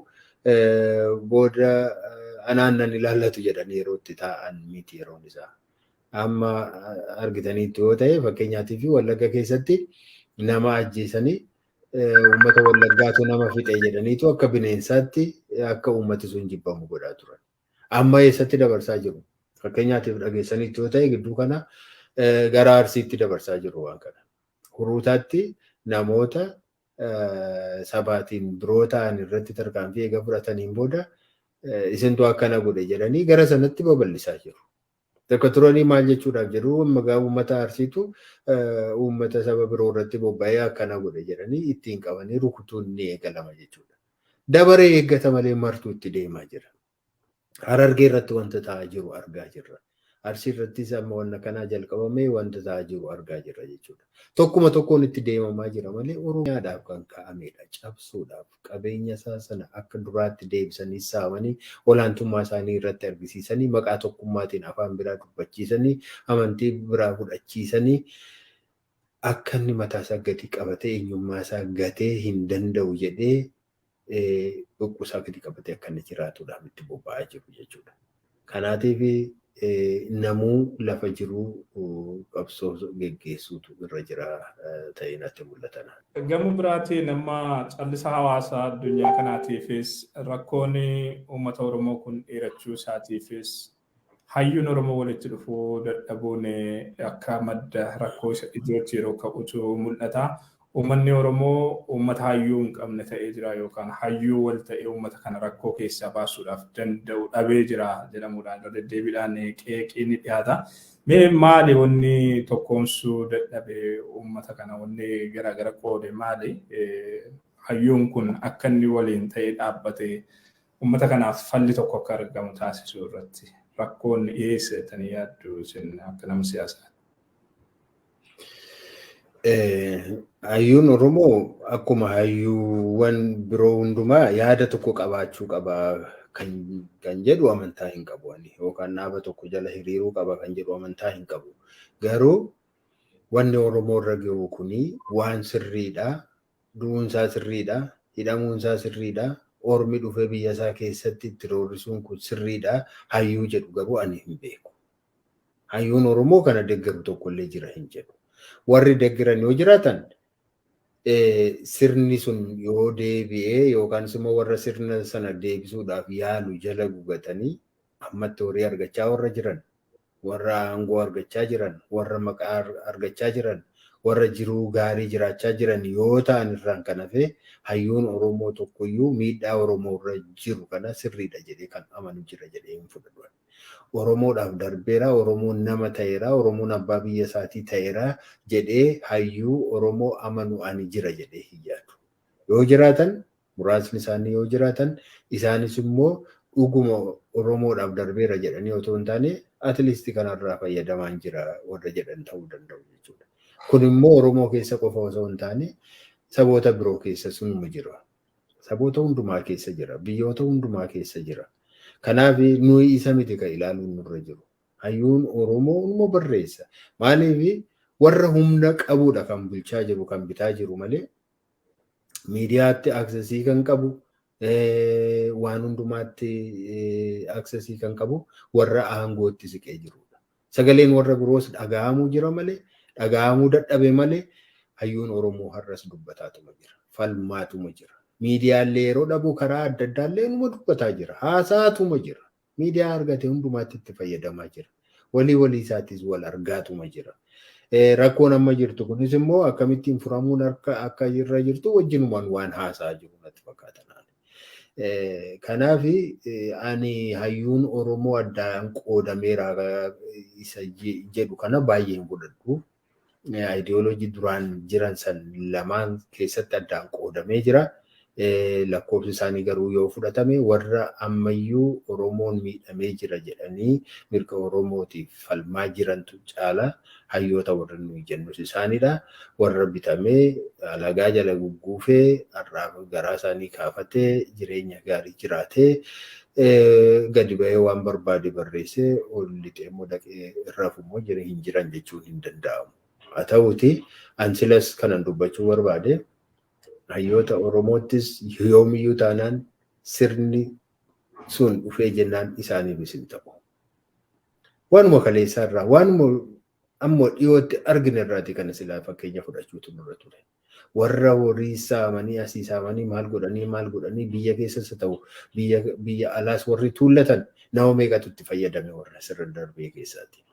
booda anaan nan ilaallatu jedhanii yeroo itti taa'an miti yeroon isaa. Amma argitaniitu yoo ta'e, fakkeenyaatiif Wallagga keessatti nama ajjeesanii uummata Wallaggaatu nama fixe jedhaniitu akka bineensaatti akka uummati sun jibbamu godhaa turan. Amma eessatti dabarsaa jiru? Fakkeenyaatiif dhageessaniitu yoo ta'e, gidduu kana gara Arsiitti dabarsaa jiru waan kana. Huruutaatti namoota sabaatiin biroo ta'an irratti tarkaanfii eega fudhataniin booda isintu akkana godhe jedhanii gara sanatti babal'isaa jiru. Takka turanii maal jechuudhaaf jedhu, maqaa uummata Arsiitu uummata saba biroo irratti bobba'ee akkana godhe jedhanii ittiin qabanii rukutuun ni eegalama jechuudha. Dabaree eeggata malee martuu itti deemaa jira. Harargee irratti wanta ta'aa jiru argaa jirra. Arsii irrattis amma wanna kanaa jalqabamee wanta ta'aa jiru argaa jirra jechuudha. Tokkuma tokkoon itti deemamaa jira malee Oromiyaadhaaf kan ka'amedha. Cabsuudhaaf, qabeenya isaa sana akka duraatti deebisanii saamanii, olaantummaa isaanii irratti argisiisanii, maqaa tokkummaatiin afaan biraa dubbachiisanii, amantii biraa fudhachiisanii, akka inni mataa isaa gadi qabatee eenyummaa isaa gatee hin danda'u jedhee boqquu isaa gadi qabatee akka inni jiraatuudhaaf itti bobba'aa jiru jechuudha. Kanaatiif namuu lafa jiruu qabsoo geggeessuutu irra jira ta'ee natti mul'ata. Gama biraatiin amma callisa hawaasaa addunyaa kanaatiifis rakkoon uummata Oromoo kun dheerachuu isaatiifis hayyuun Oromoo walitti dhufuu dadhabuun akka madda rakkoo isa ijootti yeroo ka'utu mul'ata. Uummanni Oromoo uummata hayyuu hin qabne ta'ee jira yookaan hayyuu wal ta'ee uummata kana rakkoo keessaa baasuudhaaf danda'u dhabee jira jedhamuudhaan irra deddeebiidhaan qeeqiin ni dhiyaata. Mee maali wanni tokkoomsuu dadhabe uummata kana, wanni garaagara qoode maali? Hayyuun kun akka inni waliin ta'ee dhaabbate uummata kanaaf falli tokko akka argamu taasisuu irratti rakkoon dhiyeessa jettanii yaaddu isin akka nama siyaasaa? Hayyuun Oromoo akkuma hayyuuwwan biroo hundumaa yaada tokko qabaachuu qaba kan jedhu amantaa hin qabu ani, yookaan dhaaba tokko jala hiriiruu qaba kan jedhu amantaa hin qabu. Garuu wanni Oromoo irra gahu kuni waan sirriidha. Du'uunsaa sirriidha. Hidhamuunsaa sirriidha. Ormi dhufee biyya isaa keessatti itti roorrisuun kun sirriidha. Hayyuu jedhu garuu ani hin beeku. Hayyuun Oromoo kana deeggaru tokkollee jira hin jedhu. Warri deeggaran yoo jiraatan, sirni sun yoo deebi'ee yookaan immoo warra sirna sana deebisuudhaaf yaalu jala gugatanii Ammatti horii argachaa warra jiran, warra aangoo argachaa jiran, warra maqaa argachaa jiran, warra jiruu gaarii jiraachaa jiran yoo ta'an irraan kan hafe hayyuun Oromoo tokkoyyuu miidhaa Oromoo irra jiru kana sirriidha jedhee kan amanu jira jedhee hin fudhatu. Oromoodhaaf darbeera, Oromoon nama ta'eera, Oromoon abbaa biyya isaatii ta'eera jedhee hayyuu Oromoo amanu ani jira jedhee hin yaadu. Yoo jiraatan, muraasni isaanii yoo jiraatan, isaanis immoo dhuguma Oromoodhaaf darbeera jedhanii otoo hin taane, at least kanarraa fayyadamaan jira warra jedhan ta'uu danda'u jechuudha. Kun immoo Oromoo keessa qofa osoo hin taane, saboota biroo keessa sunuma jira. Saboota hundumaa keessa jira. Biyyoota hundumaa keessa jira. Kanaaf nuyi isa miti kan ilaaluun nurra jiru. Hayyuun Oromoo immoo barreessa. Maaliif? Warra humna qabudha kan bulchaa jiru, kan bitaa jiru malee, miidiyaatti access kan qabu, waan hundumaatti access kan qabu warra aangootti siqee jirudha. Sagaleen warra biroos dhaga'amuu jira malee, dhaga'amuu dadhabe malee, hayyuun Oromoo har'as dubbataatuma jira. Falmaatuma jira. Miidiyaalee yeroo dhabu karaa adda addaallee numa dubbataa jira. Haasaatuma jira. Miidiyaa argate hundumaatti itti fayyadamaa jira. Walii walii isaattis wal argaatuma jira. Rakkoon amma jirtu kunis immoo akkamittiin furamuun akka irra jirtu wajjinumaan waan haasaa jiru natti fakkaata. Kanaaf ani hayyuun Oromoo addaan qoodameera isa jedhu kana baay'ee hin fudhadhu. Ayidiyooloojii duraan jiran san lamaan keessatti addaan qoodamee jira. Lakkoofsi isaanii garuu yoo fudhatame, warra ammayyuu Oromoon miidhamee jira jedhanii mirga Oromootiif falmaa jirantu caala. Hayyoota warra nuyi jennus isaanidha. Warra bitamee alagaa jala gugguufee, har'aaf garaa isaanii kaafatee, jireenya gaarii jiraatee, gadi ba'ee waan barbaade barreessee ol lixee immoo dhaqee rafu immoo hin jiran jechuun hin danda'amu. Haa ta'uuti, ansilas kanan dubbachuu barbaade, hayyoota Oromoottis yoomiyyuu taanaan sirni sun dhufee jennaan isaaniifis hin ta'u. Waanuma kaleessaa irraa, waanuma ammoo dhiyootti argine irraati kana silaa fakkeenya fudhachuutu nurra ture. Warra horii saamanii, asii saamanii, maal godhanii maal godhanii, biyya keessas haa ta'u biyya alaas warri tuullatan, nama meeqatu itti fayyadame warra sirna darbee keessaati?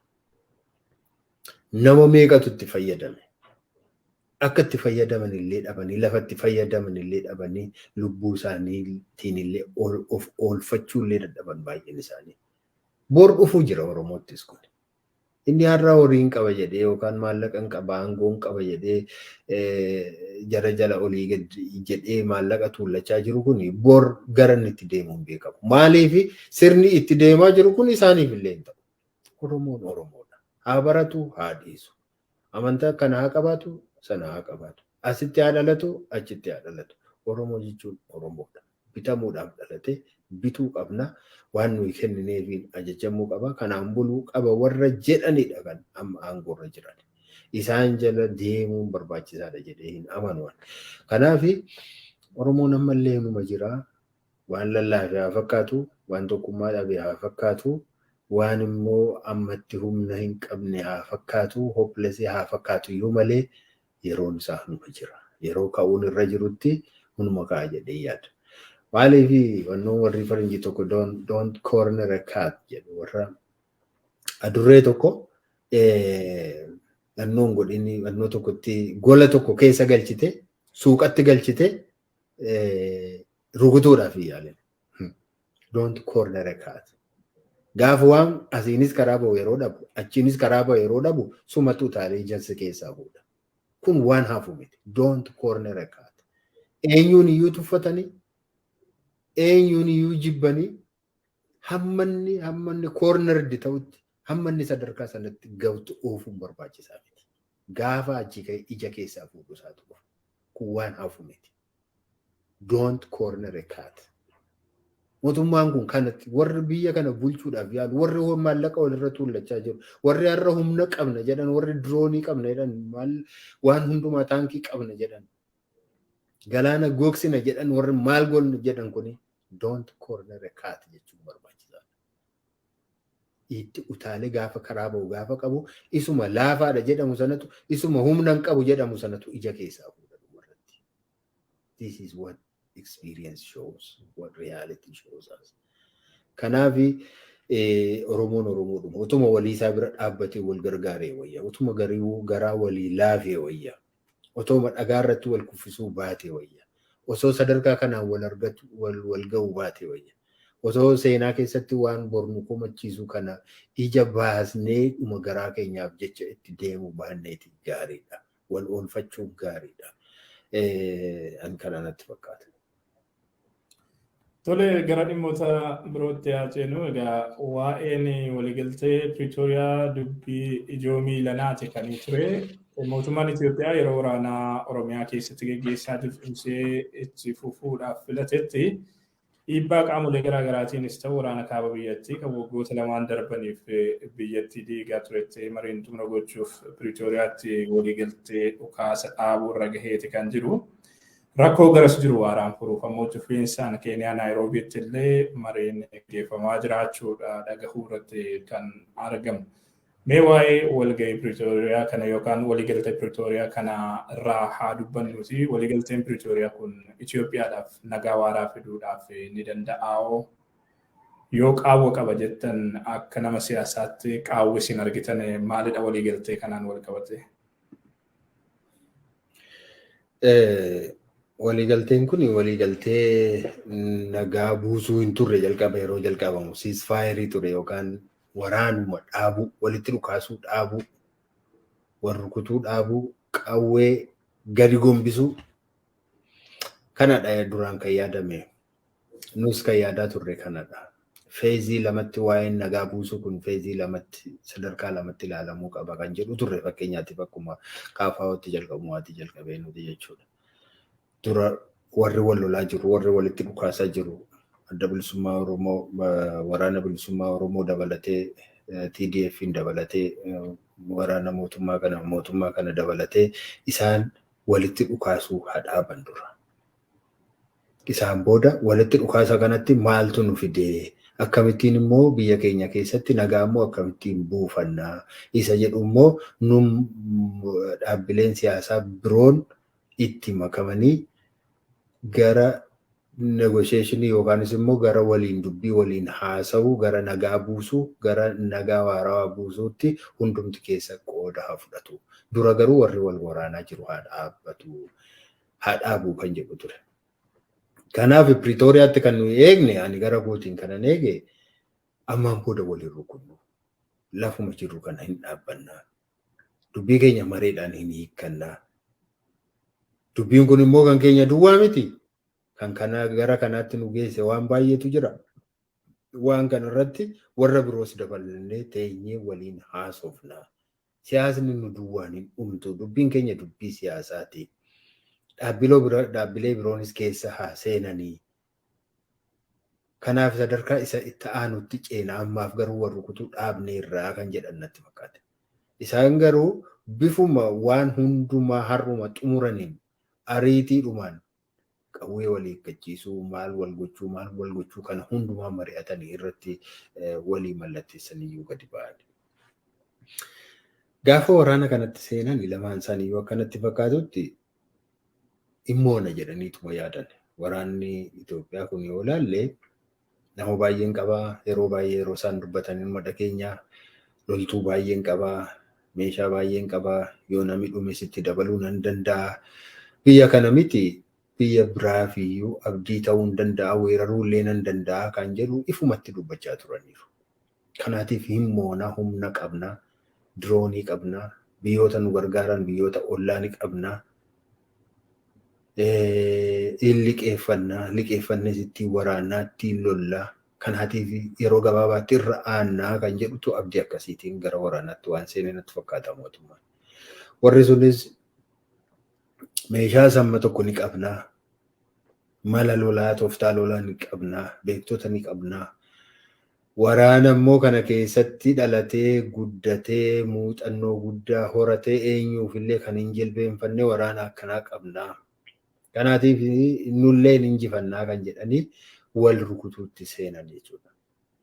Nama meeqatu itti fayyadame? Akka itti fayyadaman illee dhabanii, lafa itti fayyadaman illee dhabanii, lubbuu isaaniitiin illee of oolfachuu illee dadhaban baay'een isaanii. Bor dhufuu jira Oromoottis kun. Inni har'a horii hin qaba jedhee yookaan maallaqa hin qaba, aangoo hin qaba jedhee jara jala olii gad jedhee maallaqa tuullachaa jiru kun bor gara inni itti deemu hin beekamu. Maaliif? Sirni itti deemaa jiru kun isaaniif illee hin ta'u. Oromoon Oromoodha. Haa baratu, haa dhiisu. Amantaa kana haa qabaatu, sana haa qabaatu. Asitti haa dhalatu, achitti haa dhalatu. Oromoo jechuun Oromoodha. Bitamuudhaaf dhalate, bituu qabna. Waan nuyi kennineefiin ajajamuu qaba. Kanaan buluu qaba warra jedhanidha kan amma aangoorra jiran. Isaan jala deemuun barbaachisaadha jedhee hin amanu. Kanaaf Oromoon ammallee hinuma jira. Waan lallaafe haa fakkaatu, waan tokkummaa dhabe haa fakkaatu, waan immoo ammatti humna hin qabne haa fakkaatu, hopeless haa fakkaatu iyyuu malee, yeroon isaa hunuma jira. Yeroo ka'uun irra jirutti hunuma ka'a jedhee yaada. Maaliif? Wannoon warri faranjii tokko "Don't corner a cat" jedhu. Warra adurree tokko annoon godhini, annoo tokkotti gola tokko keessa galchite, suuqatti galchite rukutuudhaaf yaalin. Don't corner a cat. Gaafa waan asiinis karaa ba'u yeroo dhabu, achiinis karaa ba'u yeroo dhabu, sumatu utaalee jalsa keessaa fuudha. Kun waan hafu miti. Don't corner a cat. Eenyuun iyyuu tuffatanii, eenyuun iyyuu jibbanii, hammanni cornered ta'utti, hammanni sadarkaa sanatti ga'utti oofuun barbaachisaa miti. Gaafa achi ka'e ija keessaa fuudhu isaatu dhufa. Kun waan hafu miti. Don't corner a cat. Mootummaan kun kanatti warri biyya kana bulchuudhaaf yaalu, warri maallaqa walirra tuullachaa jiru, warri har'a humna qabna jedhan, warri diroonii qabna jedhan, maal waan hundumaa, taankii qabna jedhan, galaana gogsina jedhan, warri maal godhna jedhan kuni don't corner a cat jechuun barbaachisaadha. Itti utaalee gaafa karaa ba'u gaafa qabu, isuma laafaadha jedhamu sanatu, isuma humna hin qabu jedhamu sanatu ija keessaa fuudha dhumarratti. This is what experience shows, what reality shows us. Kanaaf Oromoon Oromoodhuma. Utuma walii isaa bira dhaabbatee wal gargaaree wayya. Utuma garaa walii laafee wayya. Otuma dhagaa irratti wal kuffisuu baatee wayya. Osoo sadarkaa kanaan wal argatu wal ga'uu baatee wayya. Osoo seenaa keessatti waan bornu komachiisu kana ija baasnee dhuma garaa keenyaaf jecha itti deemuu baanneeti gaariidha. Wal oolfachuun gaariidha. An kana natti fakkaata. Tole, gara dhimmoota birootti haa ceenu. Egaa waa'een waliigaltee Piriitooriyaa dubbii ijoo miilanaati kan ture. Mootummaan Itoophiyaa yeroo waraanaa Oromiyaa keessatti geggeessaa jiru cimsee itti fufuudhaaf filatetti dhiibbaa qaamolee garaa garaatiinis ta'u waraana kaaba biyyattii kan waggoota lamaan darbaniif biyyattii diigaa turetti mariin xumura gochuuf Piriitooriyaatti waliigaltee dhukaasa dhaabuu irra gaheeti kan jiru. Rakkoo garas jiru waaraan furuuf ammoo cufiinsaan Keeniyaa Naayiroobiitti illee mariin geggeeffamaa jiraachuudha dhagahuu irratti kan argamu. Mee waa'ee walgahii Piriitooriyaa kana yookaan waliigaltee Piriitooriyaa kana irraa haa dubbannuuti. Waliigalteen Piriitooriyaa kun Itoophiyaadhaaf nagaa waaraa fiduudhaaf ni danda'aa? Yoo qaawwa qaba jettan, akka nama siyaasaatti qaawwi isin argitan maalidha waliigaltee kanaan wal qabate? Waliigalteen kun waliigaltee nagaa buusuu hin turre. Jalqaba yeroo jalqabamu ceasefire ture yookaan waraanuma dhaabuu, walitti dhukaasuu dhaabuu, wal rukutuu dhaabuu, qawwee gadi gombisuu kanadha duraan kan yaadame. Nus kan yaadaa turre kanadha. Phase lamatti waa'een nagaa buusuu kun phase lamatti, sadarkaa lamatti ilaalamuu qaba kan jedhu turre, fakkeenyaatiif akkuma KFOtti jalqabumaatti jalqabee nuti jechuudha. Dura warri wal lolaa jiru, warri walitti dhukaasaa jiru, Adda Bilisummaa Oromoo, Waraana Bilisummaa Oromoo dabalatee, TDF dabalatee, waraana mootummaa kana dabalatee, isaan walitti dhukaasuu haa dhaaban dura. Isaan booda walitti dhukaasa kanatti maaltu nu fidee, akkamittiin immoo biyya keenya keessatti nagaa immoo akkamittiin buufannaa isa jedhu immoo nu dhaabbileen siyaasaa biroon itti makamanii gara negotiation yookaanis immoo gara waliin dubbii, waliin haasa'uu, gara nagaa buusuu, gara nagaa waarawaa buusuutti hundumti keessa qooda haa fudhatu. Dura garuu warri wal waraanaa jiru haa dhaabbatu, haa dhaabuu kan jedhu ture. Kanaaf Piriitooriyaatti kan nuyi eegne, ani gara kootiin kanan eege, ammaan booda waliin rukunnu. Lafuma jirru kana hin dhaabbannaa. Dubbii keenya mareedhaan hin hiikkannaa. Dubbiin kun immoo kan keenya duwwaa miti. Kan kana gara kanaatti nu geesse waan baay'eetu jira. Waan kana irratti warra biroos dabalannee teenyee waliin haasofna. Siyaasni nu duwwaan hin dhumtu. Dubbiin keenya dubbii siyaasaati. Dhaabbilee biroonis keessa haa seenanii. Kanaaf sadarkaa isa itti aanutti ceena, ammaaf garuu warri rukutuu dhaabne irraa kan jedhan natti fakkaate. Isaan garuu bifuma waan hundumaa har'uma xumuraniin ariitiidhumaan qawwee wal hiikkachiisuu, maal wal gochuu, maal wal gochuu kana hundumaa mari'atanii irratti walii mallatteessaniyyuu gadi ba'an. Gaafa waraana kanatti seenan lamaan isaaniiyyuu akkanatti fakkaatutti dhimmoona jedhaniituma yaadan. Waraanni Itoophiyaa kun yoo ilaalle nama baay'een qabaa, yeroo baay'ee yeroo isaan dubbatan ilma dhageenya, loltuu baay'een qabaa, meeshaa baay'een qabaa, yoo namni dhume sitti dabaluu nan danda'a. Biyya kana miti, biyya biraafiyyuu abdii ta'uu hin danda'a, weeraruu illee nan danda'a kan jedhu ifumatti dubbachaa turaniiru. Kanaatiif himmoona, humna qabna, diroonii qabna, biyyoota nu gargaaran, biyyoota ollaa ni qabna. Liqeeffannaa, liqeeffannes ittiin waraannaa, ittiin lollaa. Kanaatiif yeroo gabaabaatti irra aannaa kan jedhutu abdii akkasiitiin gara waraanaatti waan seenee natti fakkaata mootummaan. Warri sunis meeshaa samma tokko ni qabnaa, mala lolaa, tooftaa lolaa ni qabnaa, beektota ni qabnaa. Waraana immoo kana keessatti dhalatee guddatee muuxannoo guddaa horatee eenyuuf illee kan hin jilbeenfanne waraana akkanaa qabnaa. Kanaatiif nullee hin injifannaa kan jedhanii wal rukutuutti seenan jechuudha.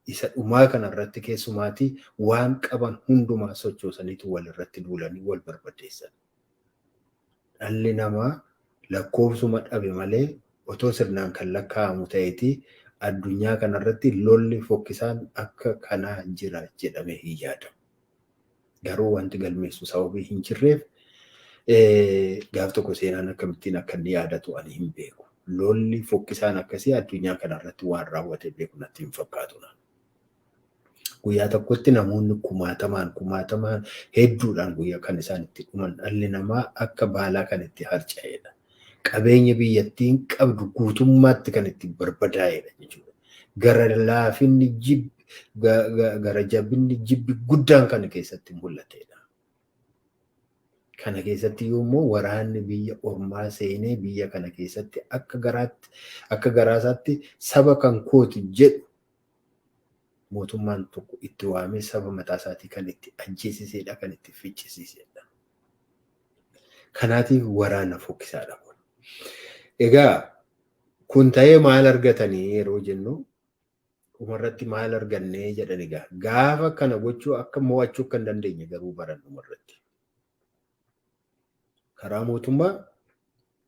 Isa dhumaa kanarratti keessumaatii waan qaban hundumaa sochoosaniitu wal irratti duulanii wal barbadeessan. Dhalli namaa lakkoofsuma dhabe malee otoo sirnaan kan lakkaa'amu ta'eeti Addunyaa kanarratti lolli fokkisaan akka kanaa jira jedhamee hin yaadamu. Garuu wanti galmeessu sababii hin jirreef gaaf tokko seenaan akkamittiin akka inni yaadatu ani hin beeku. Lolli fokkisaan akkasii addunyaa kanarratti waan raawwate beeku natti hin fakkaatu. Guyyaa tokkotti namoonni kumaatamaan kumaatamaan hedduudhaan guyyaa kan isaan itti dhuman, dhalli namaa akka baalaa kan itti harca'edha. Qabeenya biyyattiin qabdu guutummaatti kan itti barbadaa'edha jechuudha. Gara laafinni jibbi, gara jabinni, jibbi guddaan kana keessatti mul'atedha. Kana keessatti immoo waraanni biyya ormaa seenee biyya kana keessatti akka garaatti, akka garaasaatti, saba kan kooti jedhu mootummaan tokko itti waamee saba mataa isaatii kan itti ajjeesisedha, kan itti ficcisiisedha. Kanaatiif waraana fokkisaadha kun. Egaa kun ta'ee maal argatanii yeroo jennu, dhumarratti maal argannee jedhan. Egaa gaafa kana gochuu akka mo'achuu akka hin dandeenye garuu baran dhumarratti. Karaa mootummaa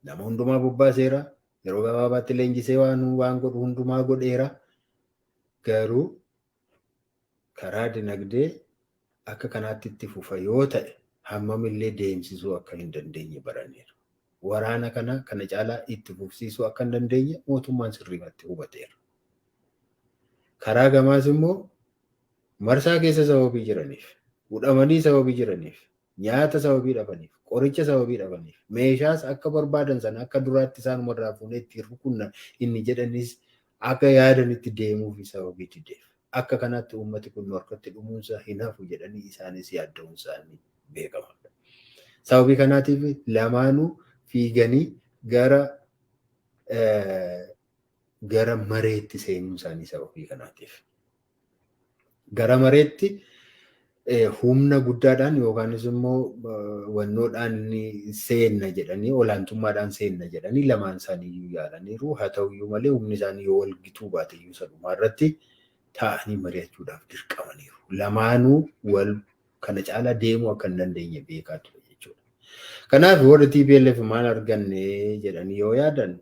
nama hundumaa bobbaaseera. Yeroo gabaabaatti leenjisee waan godhu hundumaa godheera. Garuu karaa dinagdee akka kanaatti itti fufa yoo ta'e hammamillee deemsisuu akka hin dandeenye baraniiru. Waraana kana caalaa itti fufsiisuu akka hin dandeenye mootummaan sirriimatti hubateera. Karaa gamaas immoo marsaa keessa sababii jiraniif, hudhamanii sababii jiraniif, nyaata sababii dhabaniif, qoricha sababii dhabaniif, meeshaas akka barbaadan sana akka duraatti isaanumarraa fuunee ittiin rukunna inni jedhanis akka yaadanitti deemuuf sababii dideef. Akka kanaatti uummati kun harkatti dhumuunsa hin hafu jedhanii isaanis yaadda'uun isaanii beekamaadha. Sababii kanaatiif lamaanuu fiiganii gara mareetti seenuun isaanii sababii kanaatiif. Gara mareetti humna guddaadhaan yookaanis immoo wannoodhaan seenna jedhanii, olaantummaadhaan seenna jedhanii lamaan isaanii iyyuu yaalaniiru. Haa ta'uyyuu malee humni isaanii yoo wal gituu baate iyyuu sadumaa irratti taa'anii mari'achuudhaaf dirqamaniiru. Lamaanuu wal kana caalaa deemuu akka hin dandeenye beekaa ture jechuudha. Kanaaf warri TPLF maal arganne jedhanii yoo yaadan,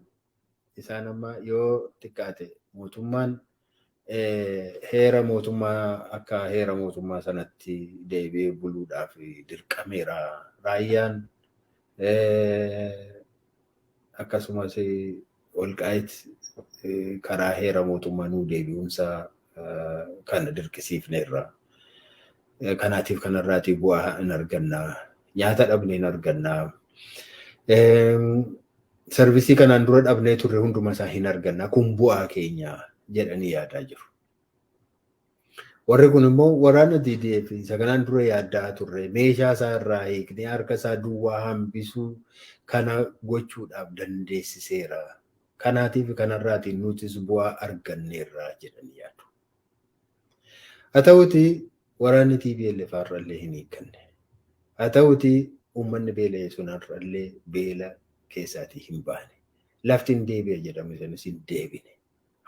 isaan amma yoo xiqqaate mootummaan heera mootummaa akka heera mootummaa sanatti deebi'ee buluudhaaf dirqameera. Raayyaan akkasumas Walqaayit karaa heera mootummaa nuu deebi'uunsaa kana dirqisiifneerra. Kanaatiif kanarraatii bu'aa hin argannaa. Nyaata dhabnee hin argannaa. Service kanaan dura dhabnee turre hunduma isaa hin argannaa. Kun bu'aa keenya jedhanii yaadaa jiru. Warri kun immoo waraana TDF isa kanaan dura yaaddaa turre meeshaa isaa irraa hiiknee harka isaa duwwaa hambisuu kana gochuudhaaf dandeessiseera. Kanaatiif kanarraatiin nutis bu'aa arganneerra jedhanii yaadu. Haa ta'uti waraanni TPLF har'allee hin hiikkanne. Haa ta'uti uummanni beela'e sun har'allee beela keessaatii hin baane. Lafti hin deebi'e jedhame sanis hin deebine.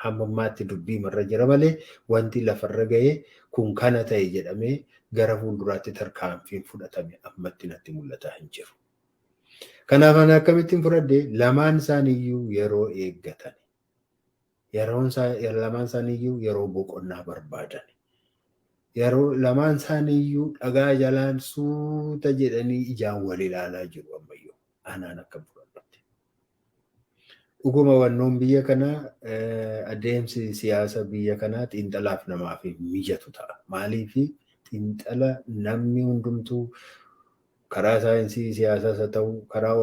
Hamma ammaatti dubbii marra jira malee wanti lafarra ga'ee kun kana ta'e jedhamee gara fuulduraatti tarkaanfiin fudhatame ammatti natti mul'ataa hin jiru. Kanaaf ani akkamittiin fudhadhe, lamaan isaaniiyyuu yeroo eeggatan. Yeroon lamaan isaaniiyyuu yeroo boqonnaa barbaadan. Yeroo lamaan isaaniiyyuu dhagaa jalaan suuta jedhanii ijaan wal ilaalaa jiru ammayyuu. Anaan akkam fudhadhutti. Dhuguma wannoon biyya kanaa, adeemsi siyaasa biyya kanaa xiinxalaaf namaaf mijatu ta'a. Maaliif xiinxala namni hundumtuu karaa saayinsii siyaasaas haa ta'u, karaa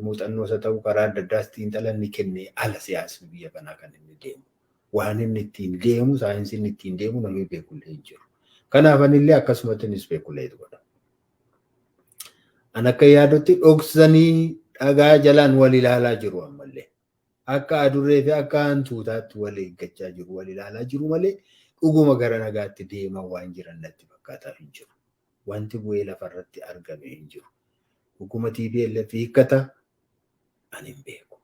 muuxannoos haa ta'u, karaa adda addaas xiinxala inni kenne ala siyaasni biyya kanaa kan inni deemu. Waan inni ittiin deemu, saayinsii inni ittiin deemu namni beekullee hin jiru. Kanaaf anillee akkasumatti inni speculate godha. An akka yaadutti dhoksanii dhagaa jalaan wal ilaalaa jiru ammallee. Akka adurree fi akka hantuutaatti wal eeggachaa jiru, wal ilaalaa jiru malee dhuguma gara nagaatti deemaa waan jiran natti fakkaataa hin jiru. Wanti bu'ee lafarratti argame hin jiru. Dhuguma TPLF hiikkata, ani hin beeku.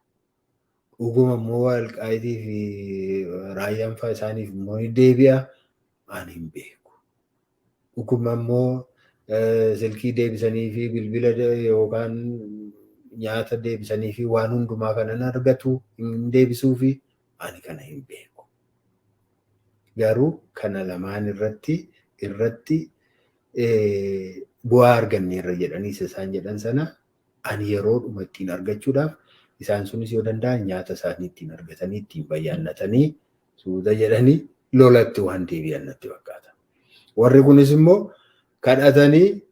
Dhuguma immoo Walqaayitii fi raayyaan fa'aa isaaniif immoo ni deebi'a, ani hin beeku. Dhuguma immoo silkii deebisanii fi bilbila yookaan nyaata deebisanii fi waan hundumaa kana hin argatu, hin deebisuu fi ani kana hin beeku. Garuu kana lamaan irratti bu'aa arganneerra jedhanii isaan jedhan sana ani yeroodhuma ittiin argachuudhaaf isaan sunis yoo danda'an nyaata isaanii ittiin argatanii ittiin bayyaannatanii suuta jedhanii lolatti waan deebi'an natti fakkaata. Warri kunis immoo kadhatanii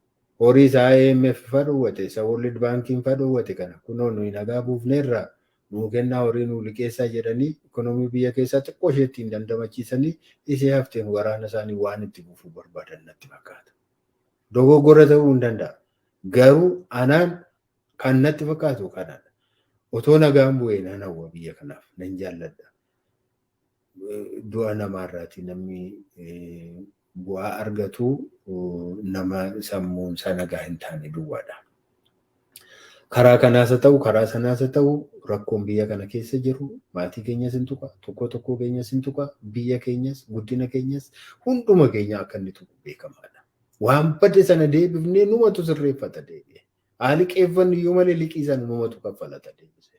horii isaa IMF fa dhoowwate, isa World Bankiin fa dhoowwate kana kunoo nuyi nagaa buufneerra nuu kennaa, horii nuu liqeessaa jedhanii ikonoomii biyya keessaa xiqqoo ishee ittiin dandamachiisanii ishee hafteen waraana isaanii waan itti buufuu barbaadan natti fakkaata. Dogoggora ta'uu hin danda'a. Garuu anaan kan natti fakkaatu kanadha. Otoo nagaan bu'ee nan hawwa, biyya kanaaf nan jaalladha. Du'a namaarraati namni bu'aa argatu nama sammuun isaa nagaa hin taane duwwaadha. Karaa kanaas haa ta'u, karaa sanaas haa ta'u, rakkoon biyya kana keessa jiru maatii keenyas hin tuqa, tokko tokko keenyas hin tuqa, biyya keenyas, guddina keenyas, hunduma keenya akka inni tuqu beekamaadha. Waan bade sana deebifnee numatu sirreeffata deebi'e. Haali qeeffannu iyyuu malee liqii sana numatu kaffalata deebise.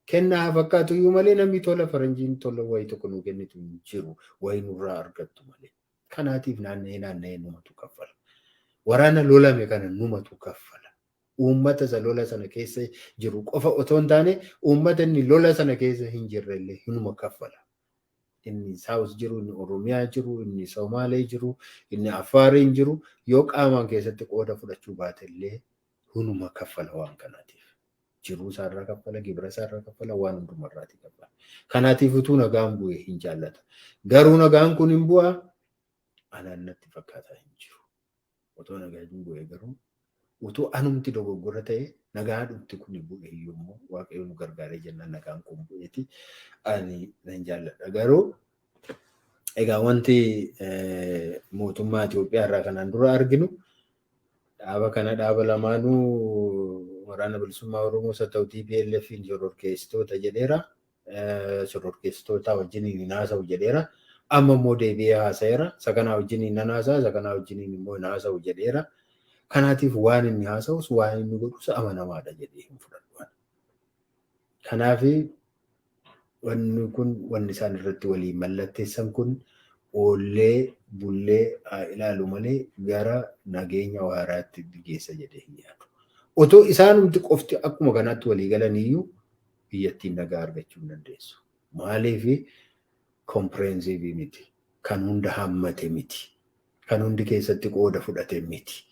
Kennaa haa fakkaatu iyyuu malee namni tola, faranjiin tola wayii tokko nuu kennitu hin jiru, wayii nurraa argattu malee. Kanaatiif naanna'ee naanna'ee numatu kaffala. Waraana lolame kana numatu kaffala. Uummata isa lola sana keessa jiru qofa otoo hin taane uummata inni lola sana keessa hin jirre illee hinuma kaffala. Inni Saawus jiru, inni Oromiyaa jiru, inni Somaalee jiru, inni Affaariin jiru yoo qaamaan keessatti qooda fudhachuu baate illee hunuma kaffala waan kanaatiif. Jiruu isaarraa kaffala, gibira isaarraa kaffala, waan hundumarraati kaffala. Kanaatiif utuu nagaan bu'ee hin jaallata. Garuu nagaan kun hin bu'aa anaan natti fakkaataa hin jiru. Otoo nagaan hin bu'ee, garuu utuu anumti dogoggora ta'e nagaa dhumti kun bu'e iyyuu immoo Waaqayyo nu gargaaree jennaan nagaan kun bu'eeti ani nan jaalladha. Garuu egaa wanti mootummaa Itoophiyaa irraa kanaan dura arginu dhaaba kana, dhaaba lamaanuu, Waraana Bilisummaa Oromoo haa ta'u TPLF shororkeessitoota jedheera. Shororkeessitoota wajjin hin haasa'u jedheera. Amma immoo deebi'ee haasa'eera. Isa kanaa wajjin nan haasa'a, isa kanaa wajjin immoo hin haasa'u jedheera. Kanaatiif waan inni haasa'us waan inni godhus amanamaadha jedhee hin fudhadhu. Kanaaf wanni kun, wanni isaan irratti walii mallatteessan kun oollee bullee haa ilaalu malee gara nageenya waaraatti geessa jedhee hin yaadu. Otoo isaanumti qofti akkuma kanaatti walii galan iyyuu biyyattiin nagaa argachuu hin dandeessu. Maaliif? Comprehensive miti. Kan hunda hammate miti. Kan hundi keessatti qooda fudhate miti.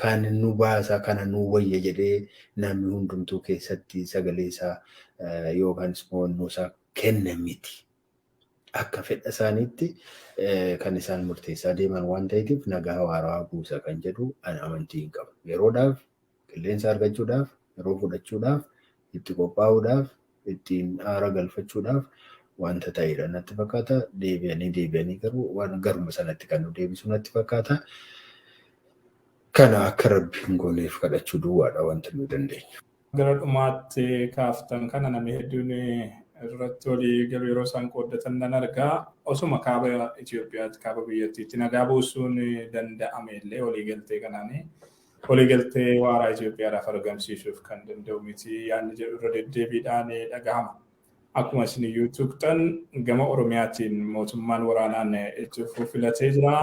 Kan nu baasa, kana nu wayya jedhee namni hundumtuu keessatti sagalee isaa yookaan immoo isaa kenne miti. Akka fedha isaaniitti kan isaan murteessaa deeman waan ta'eef nagaa waaraa buusa kan jedhu ani amantii hin qabu. Yeroodhaaf qilleensa argachuudhaaf, yeroo fudhachuudhaaf, itti qophaa'uudhaaf, ittiin aara galfachuudhaaf wanta ta'edha natti fakkaata. Deebi'anii deebi'anii garuu waan garuma sanatti kan nu deebisu natti fakkaata. Kana akka Rabbi hin gooneef kadhachuu duwwaadha wanta nu dandeenyu. Gara dhumaatti kaaftan kana namni hedduun irratti walii galu yeroo isaan qooddatan nan argaa. Osuma kaaba Itoophiyaatti, kaaba biyyattiitti nagaa buusuun danda'ame illee walii galtee kanaanii waliigaltee waaraa Itoophiyaadhaaf argamsiisuuf kan danda'u miti yaadni jedhu irra deddeebiidhaan dhagahama. Akkuma isin iyyuu tuqxan gama Oromiyaatiin mootummaan waraanaan itti fufuu filatee jira.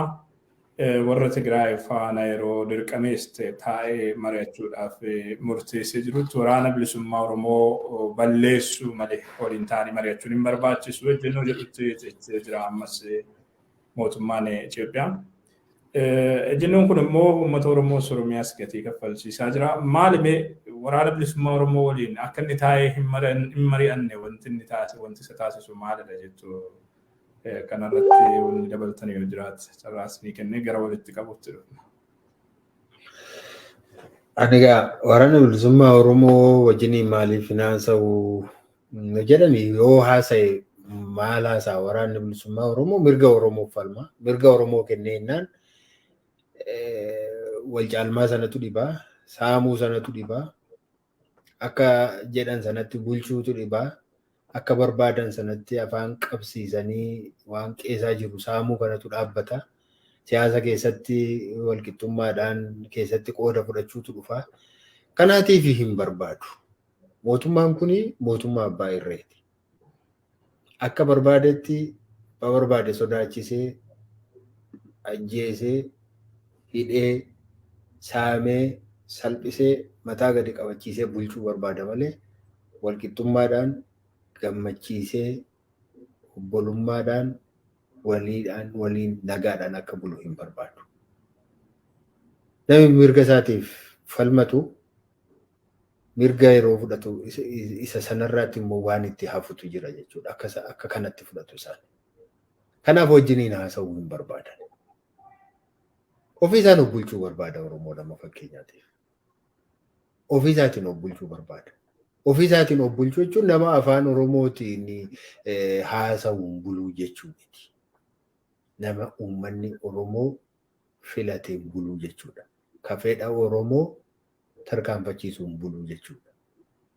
Warra Tigraay faana yeroo dirqamees taa'ee mari'achuudhaaf murteessee jirutti waraana bilisummaa Oromoo balleessuu malee waliin ta'anii mari'achuun hin barbaachisu ejjennoo jedhutti jira ammas mootummaan Itoophiyaa. Ejjennoon kun immoo uummata Oromoo Oromiyaas gatii kaffalchiisaa jira. Maali waraana bilisummaa Oromoo waliin akka inni taa'ee hin mari'anne wanti inni taasisu, wanti isa taasisu maalidha jettu? Kanarratti wanni dabaltan yoo jiraate carraas ni kennee gara walitti qabutti dhufna. Ani egaa waraana bilisummaa Oromoo wajjiniin maaliif hin haasa'u jedhani, yoo haasa'e maal haasa'a? Waraanni bilisummaa Oromoo mirga Oromoof falma. Mirga Oromoo kennee jennaan wal caalmaa sanatu dhibaa, saamuu sanatu dhibaa, akka jedhan sanatti bulchuutu dhibaa, akka barbaadan sanatti afaan qabsiisanii waan qeesaa jiru saamuu kanatu dhaabbata. Siyaasa keessatti walqixxummaadhaan keessatti qooda fudhachuutu dhufa. Kanaatiif hin barbaadu. Mootummaan kun mootummaa abbaa irreeti. Akka barbaadetti Abbaa barbaade sodaachisee, ajjeesee, hidhee, saamee, salphisee, mataa gadi qabachiisee bulchuu barbaada malee walqixxummaadhaan, gammachiisee, obbolummaadhaan, waliidhaan, waliin nagaadhaan akka bulu hin barbaadu. Namni mirga isaatiif falmatu mirga yeroo fudhatu isa sanarraatti immoo waan itti hafutu jira jechuudha. Akka kanatti fudhatu isaan. Kanaaf wajjiniin haasa'uu hin barbaadan. Ofii isaan of bulchuu barbaada Oromoo nama fakkeenyaatiif. Ofii isaatiin of bulchuu barbaada. Ofii isaatiin of bulchuu jechuun nama afaan Oromootiin haasa'uun buluu jechuu miti. Nama uummanni Oromoo filateen buluu jechuudha. Ka fedha Oromoo tarkaanfachiisuun buluu jechuudha.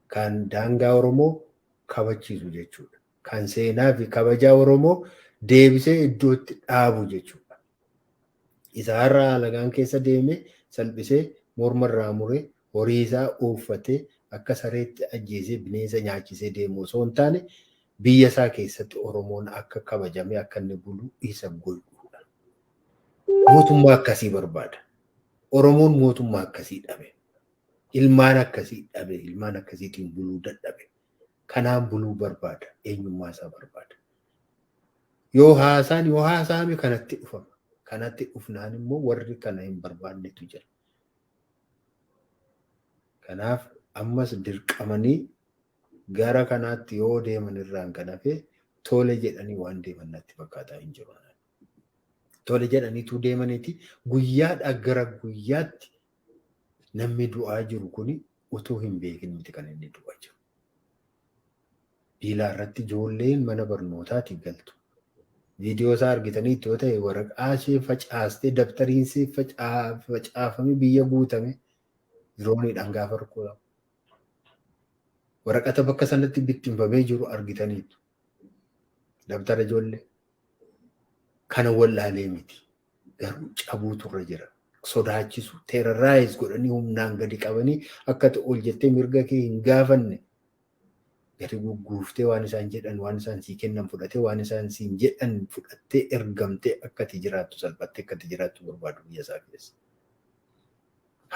Kan daangaa Oromoo kabachiisu jechuudha. Kan seenaa fi kabajaa Oromoo deebisee iddootti dhaabu jechuudha. Isa har'a alagaan keessa deeme salphisee mormarraa muree horii isaa ooffatee akka sareetti ajjeesee bineensa nyaachisee deemu osoo hin taane biyya isaa keessatti Oromoon akka kabajamee akka inni bulu isa godhuudha. Mootummaa akkasii barbaada. Oromoon mootummaa akkasii dhabe. Ilmaan akkasii dhabe. Ilmaan akkasiitiin buluu dadhabe. Kanaan buluu barbaada. Eenyummaa isaa barbaada. Yoo haasaan yoo haasa'ame kanatti dhufama. Kanatti dhufnaan immoo warri kana hin barbaannetu jira. Kanaaf ammas dirqamanii gara kanaatti yoo deeman irraan kan hafe tole jedhanii waan deeman natti fakkaataa hin jiru. Tole jedhaniitu deemaniiti guyyaadhaa gara guyyaatti namni du'aa jiru kuni utuu hin beekin miti kan inni du'aa jiru. Biilaa irratti ijoolleen mana barnootaati galtu. Viidiyoo isaa argitanii yoo ta'e waraqaa ishee facaastee dabtariin ishee facaafamee biyya guutame dirooniidhaan gaafa rukutamu. Waraqata bakka sanatti bittinfamee jiru argitaniitu. Dabtara ijoollee. Kana wallaalee miti. Garuu cabuutu irra jira. Sodaachisu, terrorize godhanii humnaan gadi qabanii akka ol jettee mirga kee hin gaafanne gadi gugguuftee waan isaan jedhan waan isaan sii kennan fudhatee waan isaan siin jedhan fudhattee ergamtee akka ati jiraattu salphattee akka ati jiraattu barbaadu biyya isaa keessa.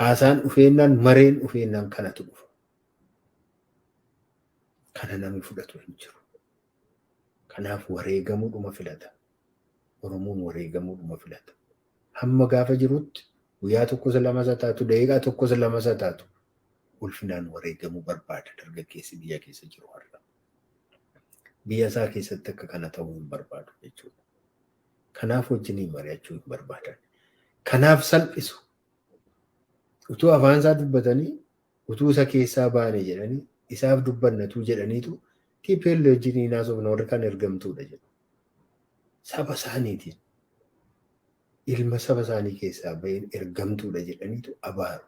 Haasaan dhufeennaan mareen dhufeennaan kanatu dhufa. Kana namni fudhatu hin jiru. Kanaaf wareegamuudhuma filata. Oromoon wareegamuudhuma filata. Hamma gaafa jirutti guyyaa tokkos lama isa taatu daqiiqaa tokkos lama isa taatu ulfinaan wareegamuu barbaada dargaggeessi biyya keessa jiru har'a. Biyya isaa keessatti akka kana ta'uu hin barbaadu jechuudha. Kanaaf wajjiniin mari'achuu hin barbaadan. Kanaaf salphisu. Utuu afaan isaa dubbatanii utuu isa keessaa baane jedhanii isaaf dubbannatuu jedhaniitu TPL wajjiniin haasofna warri kan ergamtuudha jedhu. Saba isaaniitiin ilma saba isaanii keessaa baheen ergamtuudha jedhaniitu abaaru.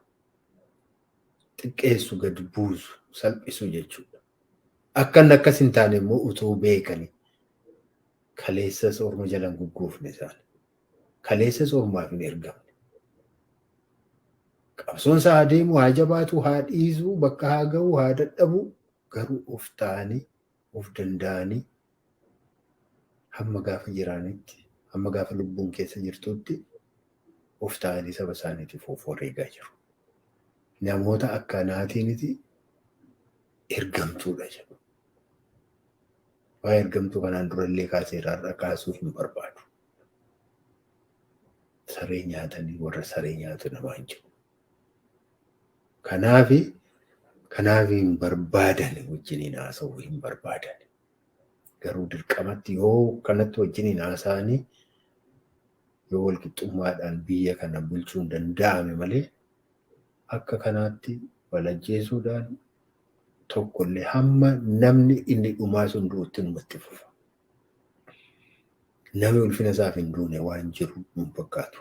Xiqqeessu gad buusu salphisu jechuudha. Akka inni akkas hin taane immoo utuu beekanii kaleessas orma jalan gugguufne isaan. Kaleessas ormaaf hin ergamne. Qabsoon isaa haa deemu, haa jabaatu, haa dhiisu, bakka haa ga'u, haa dadhabu garuu of ta'anii, of danda'anii hamma gaafa jiraanitti, hamma gaafa lubbuun keessa jirtutti of ta'anii saba isaaniitiif of wareegaa jiru. Namoota akkanaatiiniti ergamtuudha jedhu. Waa'ee ergamtuu kanaan durallee kaaseera har'a kaasuu hin barbaadu. Saree nyaatanii warra saree nyaatu namaa hin jiru. Kanaafi kanaaf hin barbaadan wajjiniin haasa'uu hin barbaadan. Garuu dirqamatti yoo kanatti wajjiniin haasa'anii yoo walqixxummaadhaan biyya kana bulchuun danda'ame malee akka kanaatti walajjeesuudhaan tokkollee hamma namni inni dhumaa sun du'utti numatti fufa. Namni ulfina isaaf hin duune waan jiru hin fakkaatu.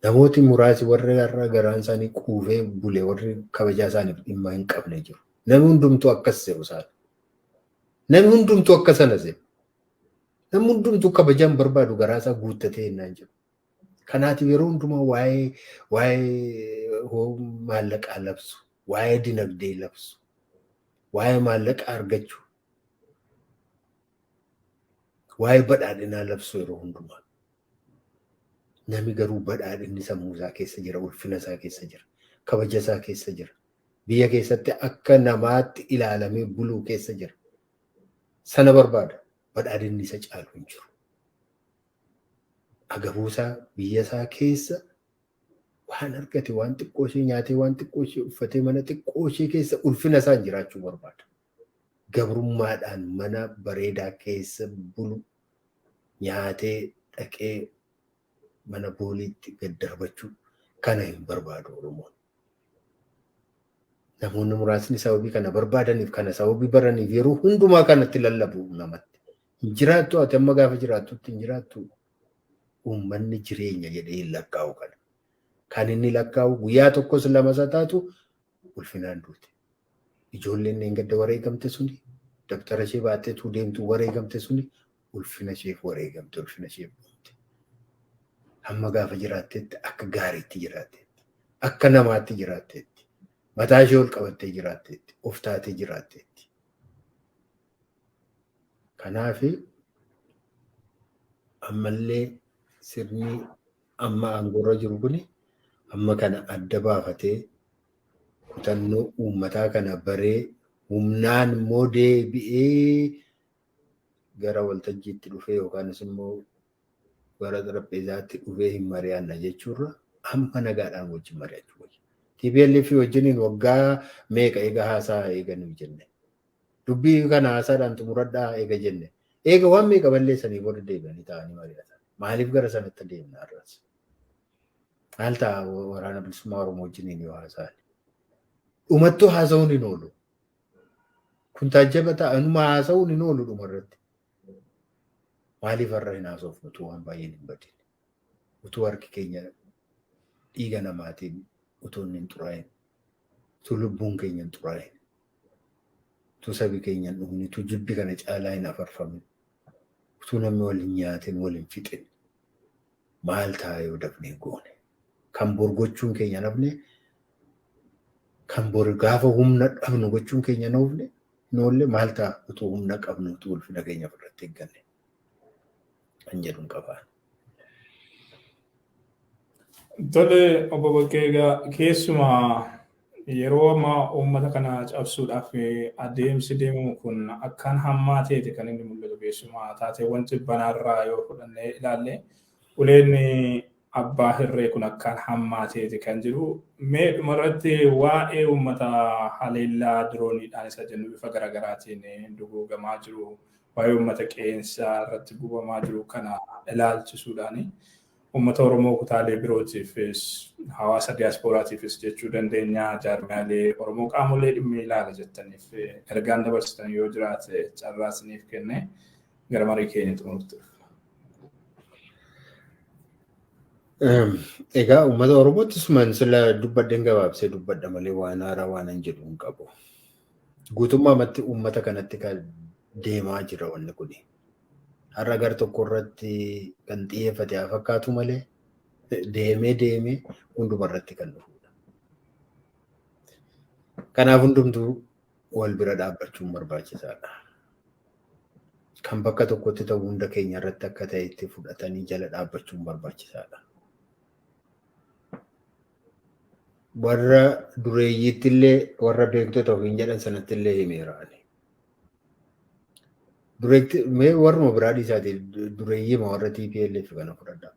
Namooti muraasi warri har'a garaan isaanii quufee bule warri kabajaa isaaniif dhimma hin qabne jiru. Namni hundumtuu akkas se'u isaan. Namni hundumtuu akka sana se'u. Namni hundumtuu kabajaa hin barbaadu garaa isaa guuttatee jennaan jiru. Kanaatiif yeroo hundumaa waa'ee maallaqaa labsu, waa'ee dinagdee labsu, waa'ee maallaqa argachuu, Waa'ee badhaadhinaa labsu yeroo hundumaa. Namni garuu badhaadhinni sammuu isaa keessa jira, ulfina isaa keessa jira, kabaja isaa keessa jira. Biyya keessatti akka namaatti ilaalamee buluu keessa jira. Sana barbaada. Badhaadhinni isa caalu hin jiru. Agabuu isaa biyya isaa keessa waan argate, waan xiqqoo ishee nyaatee, waan xiqqoo ishee uffatee, mana xiqqoo ishee keessa ulfina isaan jiraachuu barbaada. Gabrummaadhaan mana bareedaa keessa bulu, nyaatee dhaqee mana booliitti gad darbachuu kana hin barbaadu Oromoon. Namoonni muraasni sababii kana barbaadaniif, kana sababii baraniif, yeroo hundumaa kanatti lallabu namatti. Hin jiraattu, ati amma gaafa jiraattutti hin jiraattu. Uummanni jireenya jedhee hin lakkaa'u kana. Kan inni lakkaa'u guyyaa tokkos lama isa taatu ulfinaan duute. Ijoolleen gadda wareegamte suni, dabtara ishee baatteetu deemtu wareegamte suni, ulfina isheef wareegamte, ulfina isheef dhumte. Hamma gaafa jiraattetti akka gaariitti jiraatteetti, akka namaatti jiraatteetti, mataa ishee ol qabattee jiraatteetti, of taatee jiraatteetti. Kanaaf ammallee sirni amma aangoorra jiru kuni amma kana adda baafatee, kutannoo uummataa kana baree, humnaan immoo deebi'ee gara waltajjiitti dhufee yookaanis immoo gara xarapheezaatti dhufee hin mari'anna jechuurra amma nagaadhaan wajjin mari'achuu wayya. TPLF wajjiniin waggaa meeqa eega haasaa eeganiif jenne. Dubbii kana haasaadhaan xumuradhaa eega jenne. Eega waan meeqa balleessanii booda deebi'anii ta'anii mari'atan. Maaliif gara sanatti deemna har'as? Maal ta'a Waraana Bilisummaa Oromoo wajjiniin yoo haasa'an? Dhumattuu haasa'uun hin oolu. Kun taajjaba ta'a, numa haasa'uun hin oolu dhumarratti. Maaliif har'a hin haasofnu utuu waan baay'een hin badin? Utuu harki keenya dhiiga namaatiin utuu inni hin xuraa'in, utuu lubbuun keenya hin xuraa'in, utuu sabi keenya hin dhumin, utuu jibbi kana caalaa hin afarfamin, utuu namni wal hin nyaatin, wal hin fixin, maal ta'a yoo dafnee goone? Kan bor gochuun keenya nafne, kan bor gaafa humna dhabnu gochuun keenya noofne noolle, maal ta'a utuu humna qabnu, utuu ulfina keenya ofirratti eegganne kan jedhuun qabaan. Tole, obbo Baqqee, egaa keessumaa yeroo ammaa uummata kana cabsuudhaaf adeemsi deemamu kun akkaan hammaa ta'eeti kan inni mul'atu. Keessumaa taateewwan tibbanaarraa yoo fudhannee ilaalle, uleen abbaa hirree kun akkaan hammaa ta'eeti kan jiru. Mee dhumarratti waa'ee uummata haleellaa dirooniidhaan isa jennu bifa garaagaraatiin duguugamaa jiru, waa'ee uummata qeensaa irratti gubamaa jiru kana ilaalchisuudhaani, uummata Oromoo kutaalee birootiifis, hawaasa diyaaspooraatiifis jechuu dandeenya, jaarmiyaalee Oromoo, qaamolee dhimmi ilaala jettaniif ergaan dabarsitan yoo jiraate carraa isiniif kenne gara marii keenya xumurtu. Egaa uummata Oromootti suman sila dubbadheen gabaabsee dubbadha malee waan haaraa waan hin jedhu hin qabu. Guutummaamatti uummata kanatti kan deemaa jira wanni kuni. Har'a gar tokko irratti kan xiyyeeffate haa fakkaatu malee deemee deemee hunduma irratti kan dhufudha. Kanaaf hundumtuu wal bira dhaabbachuun barbaachisaadha. Kan bakka tokkotti ta'u hunda keenya irratti akka ta'etti fudhatanii jala dhaabbachuun barbaachisaadha. Warra dureeyyiitti illee, warra beektota ofiin jedhan sanatti illee himeera ani. Dureetti mee warruma biraa dhiisaati, dureeyyii warra TPLF kana fudhadhaa.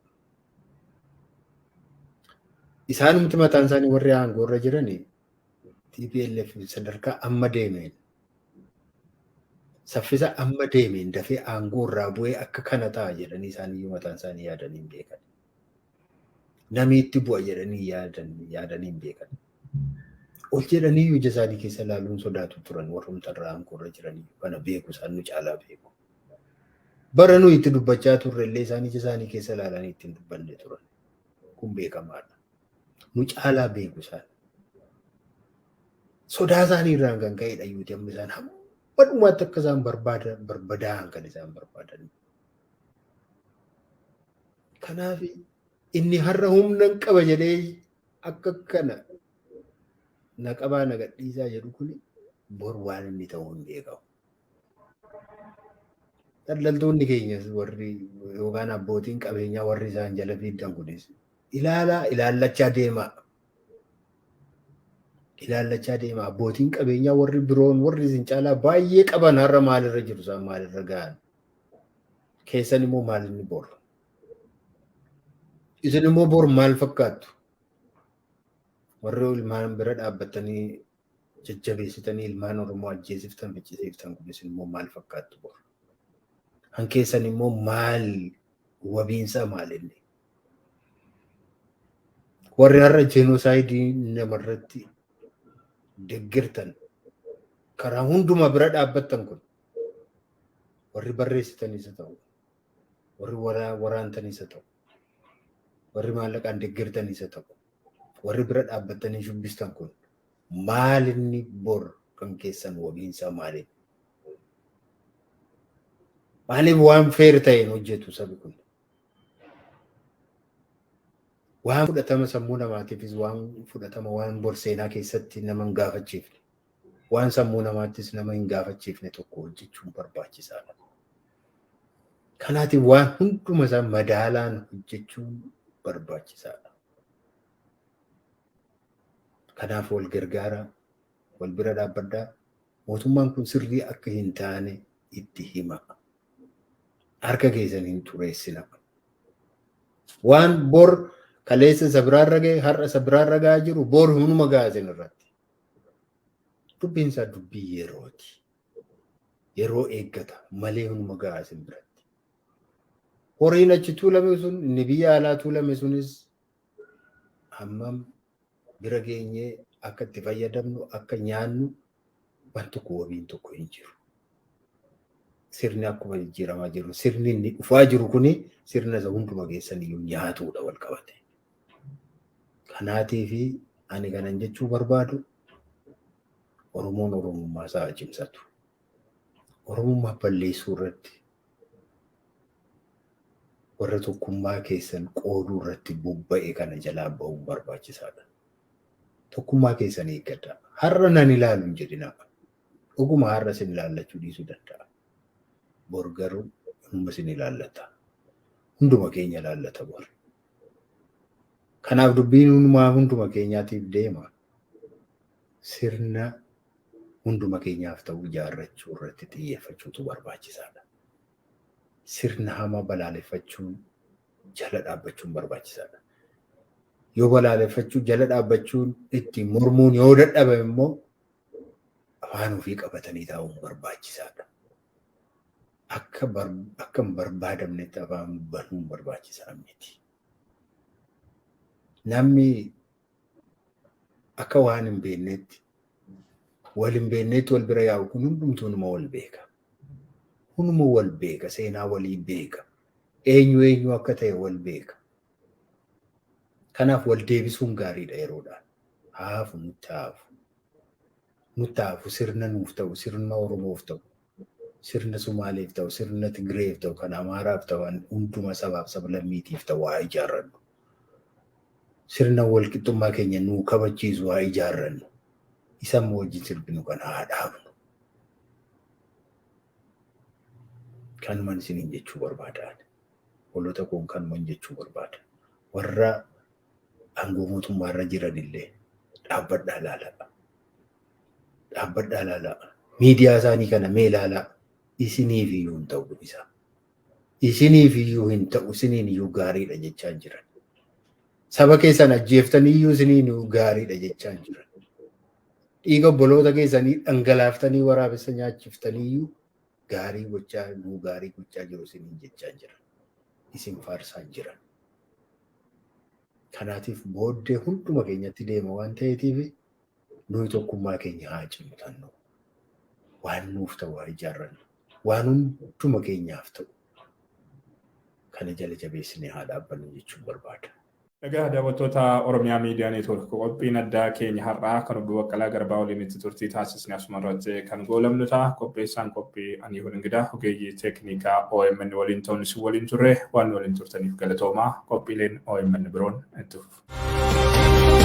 Isaanumti mataan isaanii warri aangoo irra jiranii TPLF sadarkaa amma deemeen, saffisa amma deemeen dafee aangoo irraa bu'ee akka kana ta'a jedhanii isaaniyyuu mataan isaanii yaadanii hin beekan. Namni itti bu'a jedhanii yaadanii hin beekan. Ol jedhanii ija isaanii keessa ilaaluun sodaatu turan warrumta irraa aangoo irra jiranii kana beeku, isaan nu caalaa beeku. Bara nuyi itti dubbachaa turre illee isaan ija isaanii keessa ilaalanii ittiin dubbanne turan. Kun beekamaadha. Nu caalaa beeku isaan. Sodaa isaanii irraan kan ka'edha yuuti amma isaan hamma dhumaatti akka isaan barbadaa'an kan isaan barbaadan. Kanaaf inni har'a humna hin qaba jedhee akka kana na qabaa na gadhiisaa jedhu kun bor waan inni ta'u hin beekamu. Daldaltoonni keenyas warri yookaan abbootiin qabeenyaa warri isaan jala fiidan kunis ilaalaa ilaallachaa deemaa. Ilaallachaa deemaa. Abbootiin qabeenyaa warri biroon warri isin caalaa baay'ee qaban har'a maalirra jiru isaan maalirra gahan. Keessan immoo maal inni bor? Isin immoo bor maal fakkaattu? Warri ilmaan bira dhaabbatanii jajjabeessitanii ilmaan Oromoo ajjeesiftan ficcisiiftan kunis immoo maal fakkaattu bor? Han keessan immoo maal wabiinsaa maal inni? Warri har'a jenosaayidii namarratti deeggartan karaa hundumaa bira dhaabbattan kun warri barreessitanis haa ta'u, warri waraantanis haa ta'u, warri maallaqaan deeggartanis haa ta'u, warri bira dhaabbattanii shubbistan kun maal inni bor kan keessan wabiinsaa maali? Maaliif waan fair ta'een hojjetu sabi kun? Waan fudhatama sammuu namaatiifis waan fudhatama waan bor seenaa keessatti nama hin gaafachiifne, waan sammuu namaattis nama hin gaafachiifne tokko hojjechuun barbaachisaadha. Kanaatiif waan hunduma isaa madaalaan hojjechuun barbaachisaadha. Kanaaf wal gargaaraa, wal bira dhaabbadhaa. Mootummaan kun sirrii akka hin taane itti hima. Harka keessan hin xureessina. Waan bor kaleessa isa biraarra gahe har'a isa biraarra gahaa jiru bor hunuma gahaa isin irratti. Dubbiin isaa dubbii yerooti. Yeroo eeggata malee hunuma gahaa isin biratti. Horiin achi tuulame sun inni biyya alaa tuulame sunis hammam bira geenyee akka itti fayyadamnu akka nyaannu waan tokko wabiin tokko hin jiru. Sirni akkuma jijjiiramaa jiru sirni inni dhufaa jiru kuni sirna isa hunduma keessan iyyuu nyaatuudha wal qabate. Kanaatiif ani kanan jechuu barbaadu Oromoon Oromummaa isaa cimsatu. Oromummaa balleessuu irratti warra tokkummaa keessan qooduu irratti bobba'e kana jalaa ba'uun barbaachisaadha. Tokkummaa keessan eeggadhaa. Har'a nan ilaalu hin jedhinaa. Dhuguma har'a isin ilaallachuu dhiisuu danda'a. Bor garuu hunduma isin ilaallata. Hunduma keenya ilaallata bor. Kanaaf dubbiin hundumaa hunduma keenyaatiif deema. Sirna hunduma keenyaaf ta'u ijaarrachuu irratti xiyyeeffachuutu barbaachisaadha. Sirna hamaa balaaleffachuun jala dhaabbachuun barbaachisaadha. Yoo balaaleffachuu jala dhaabbachuun ittiin mormuun yoo dadhabame immoo afaan ofii qabatanii taa'uun barbaachisaadha. Akka hin barbaadamnetti afaan banuun barbaachisaa miti. Namni akka waan hin beeknetti wal hin beeknetti wal bira yaa'u kun hundumtuu numa wal beeka. Hunduma wal beeka, seenaa walii beeka. Eenyu eenyu akka ta'e wal beeka. Kanaaf wal deebisuun gaariidha yeroodhaan. Haafu nutti haafu. Nutti haafu sirna nuuf ta'u, sirna Oromoof ta'u, sirna Sumaaleef ta'u, sirna Tigireef ta'u, kan Amaaraaf ta'u, hunduma sabaaf sablammiitiif ta'u haa ijaarrannu. Sirna walqixxummaa keenya nuu kabachiisu haa ijaarrannu. Isa immoo wajjin sirbinu kana haa dhaabnu. Kanuman isiniin jechuu barbaada. Hoolota koon kanuman jechuu barbaada. Warra aangoo mootummaarra jiran illee dhaabbadhaa ilaalaa. Dhaabbadhaa ilaalaa. Miidiyaa isaanii kana mee ilaalaa. Isiniif iyyuu hin ta'u isa. Isiniif iyyuu hin ta'u isiniin iyyuu gaariidha jechaa jiran. Saba keessan ajjeeftanii iyyuu isiniin iyyuu gaariidha jechaa jiran. Dhiiga obboloota keessanii dhangalaaftanii waraabessa nyaachiftanii iyyuu gaarii gochaa nuu gaarii gochaa jiru isiniin jechaa jiran. Isin faarsaa jiran. Kanaatiif booddee hunduma keenyatti deema waan ta'eetiif nuyi tokkummaa keenya haa cimsannu. Waan nuuf ta'u haa ijaarrannu. Waan hunduma keenyaaf ta'u kana jala jabeessinee haa dhaabbannu jechuun barbaada. Egaa daawwattoota Oromiyaa Miidiyaa Neetwoork qophiin addaa keenya har'aa kan obbo Baqqalaa Garbaa waliin itti turtii taasisne asuma irratti kan goolabnu ta'a. Qopheessaan qophii ani Ingidaa ogeeyyii teeknikaa OMN waliin ta'uun isin waliin turre waan waliin turtaniif galatoomaa qophiileen OMN biroon itti fufu.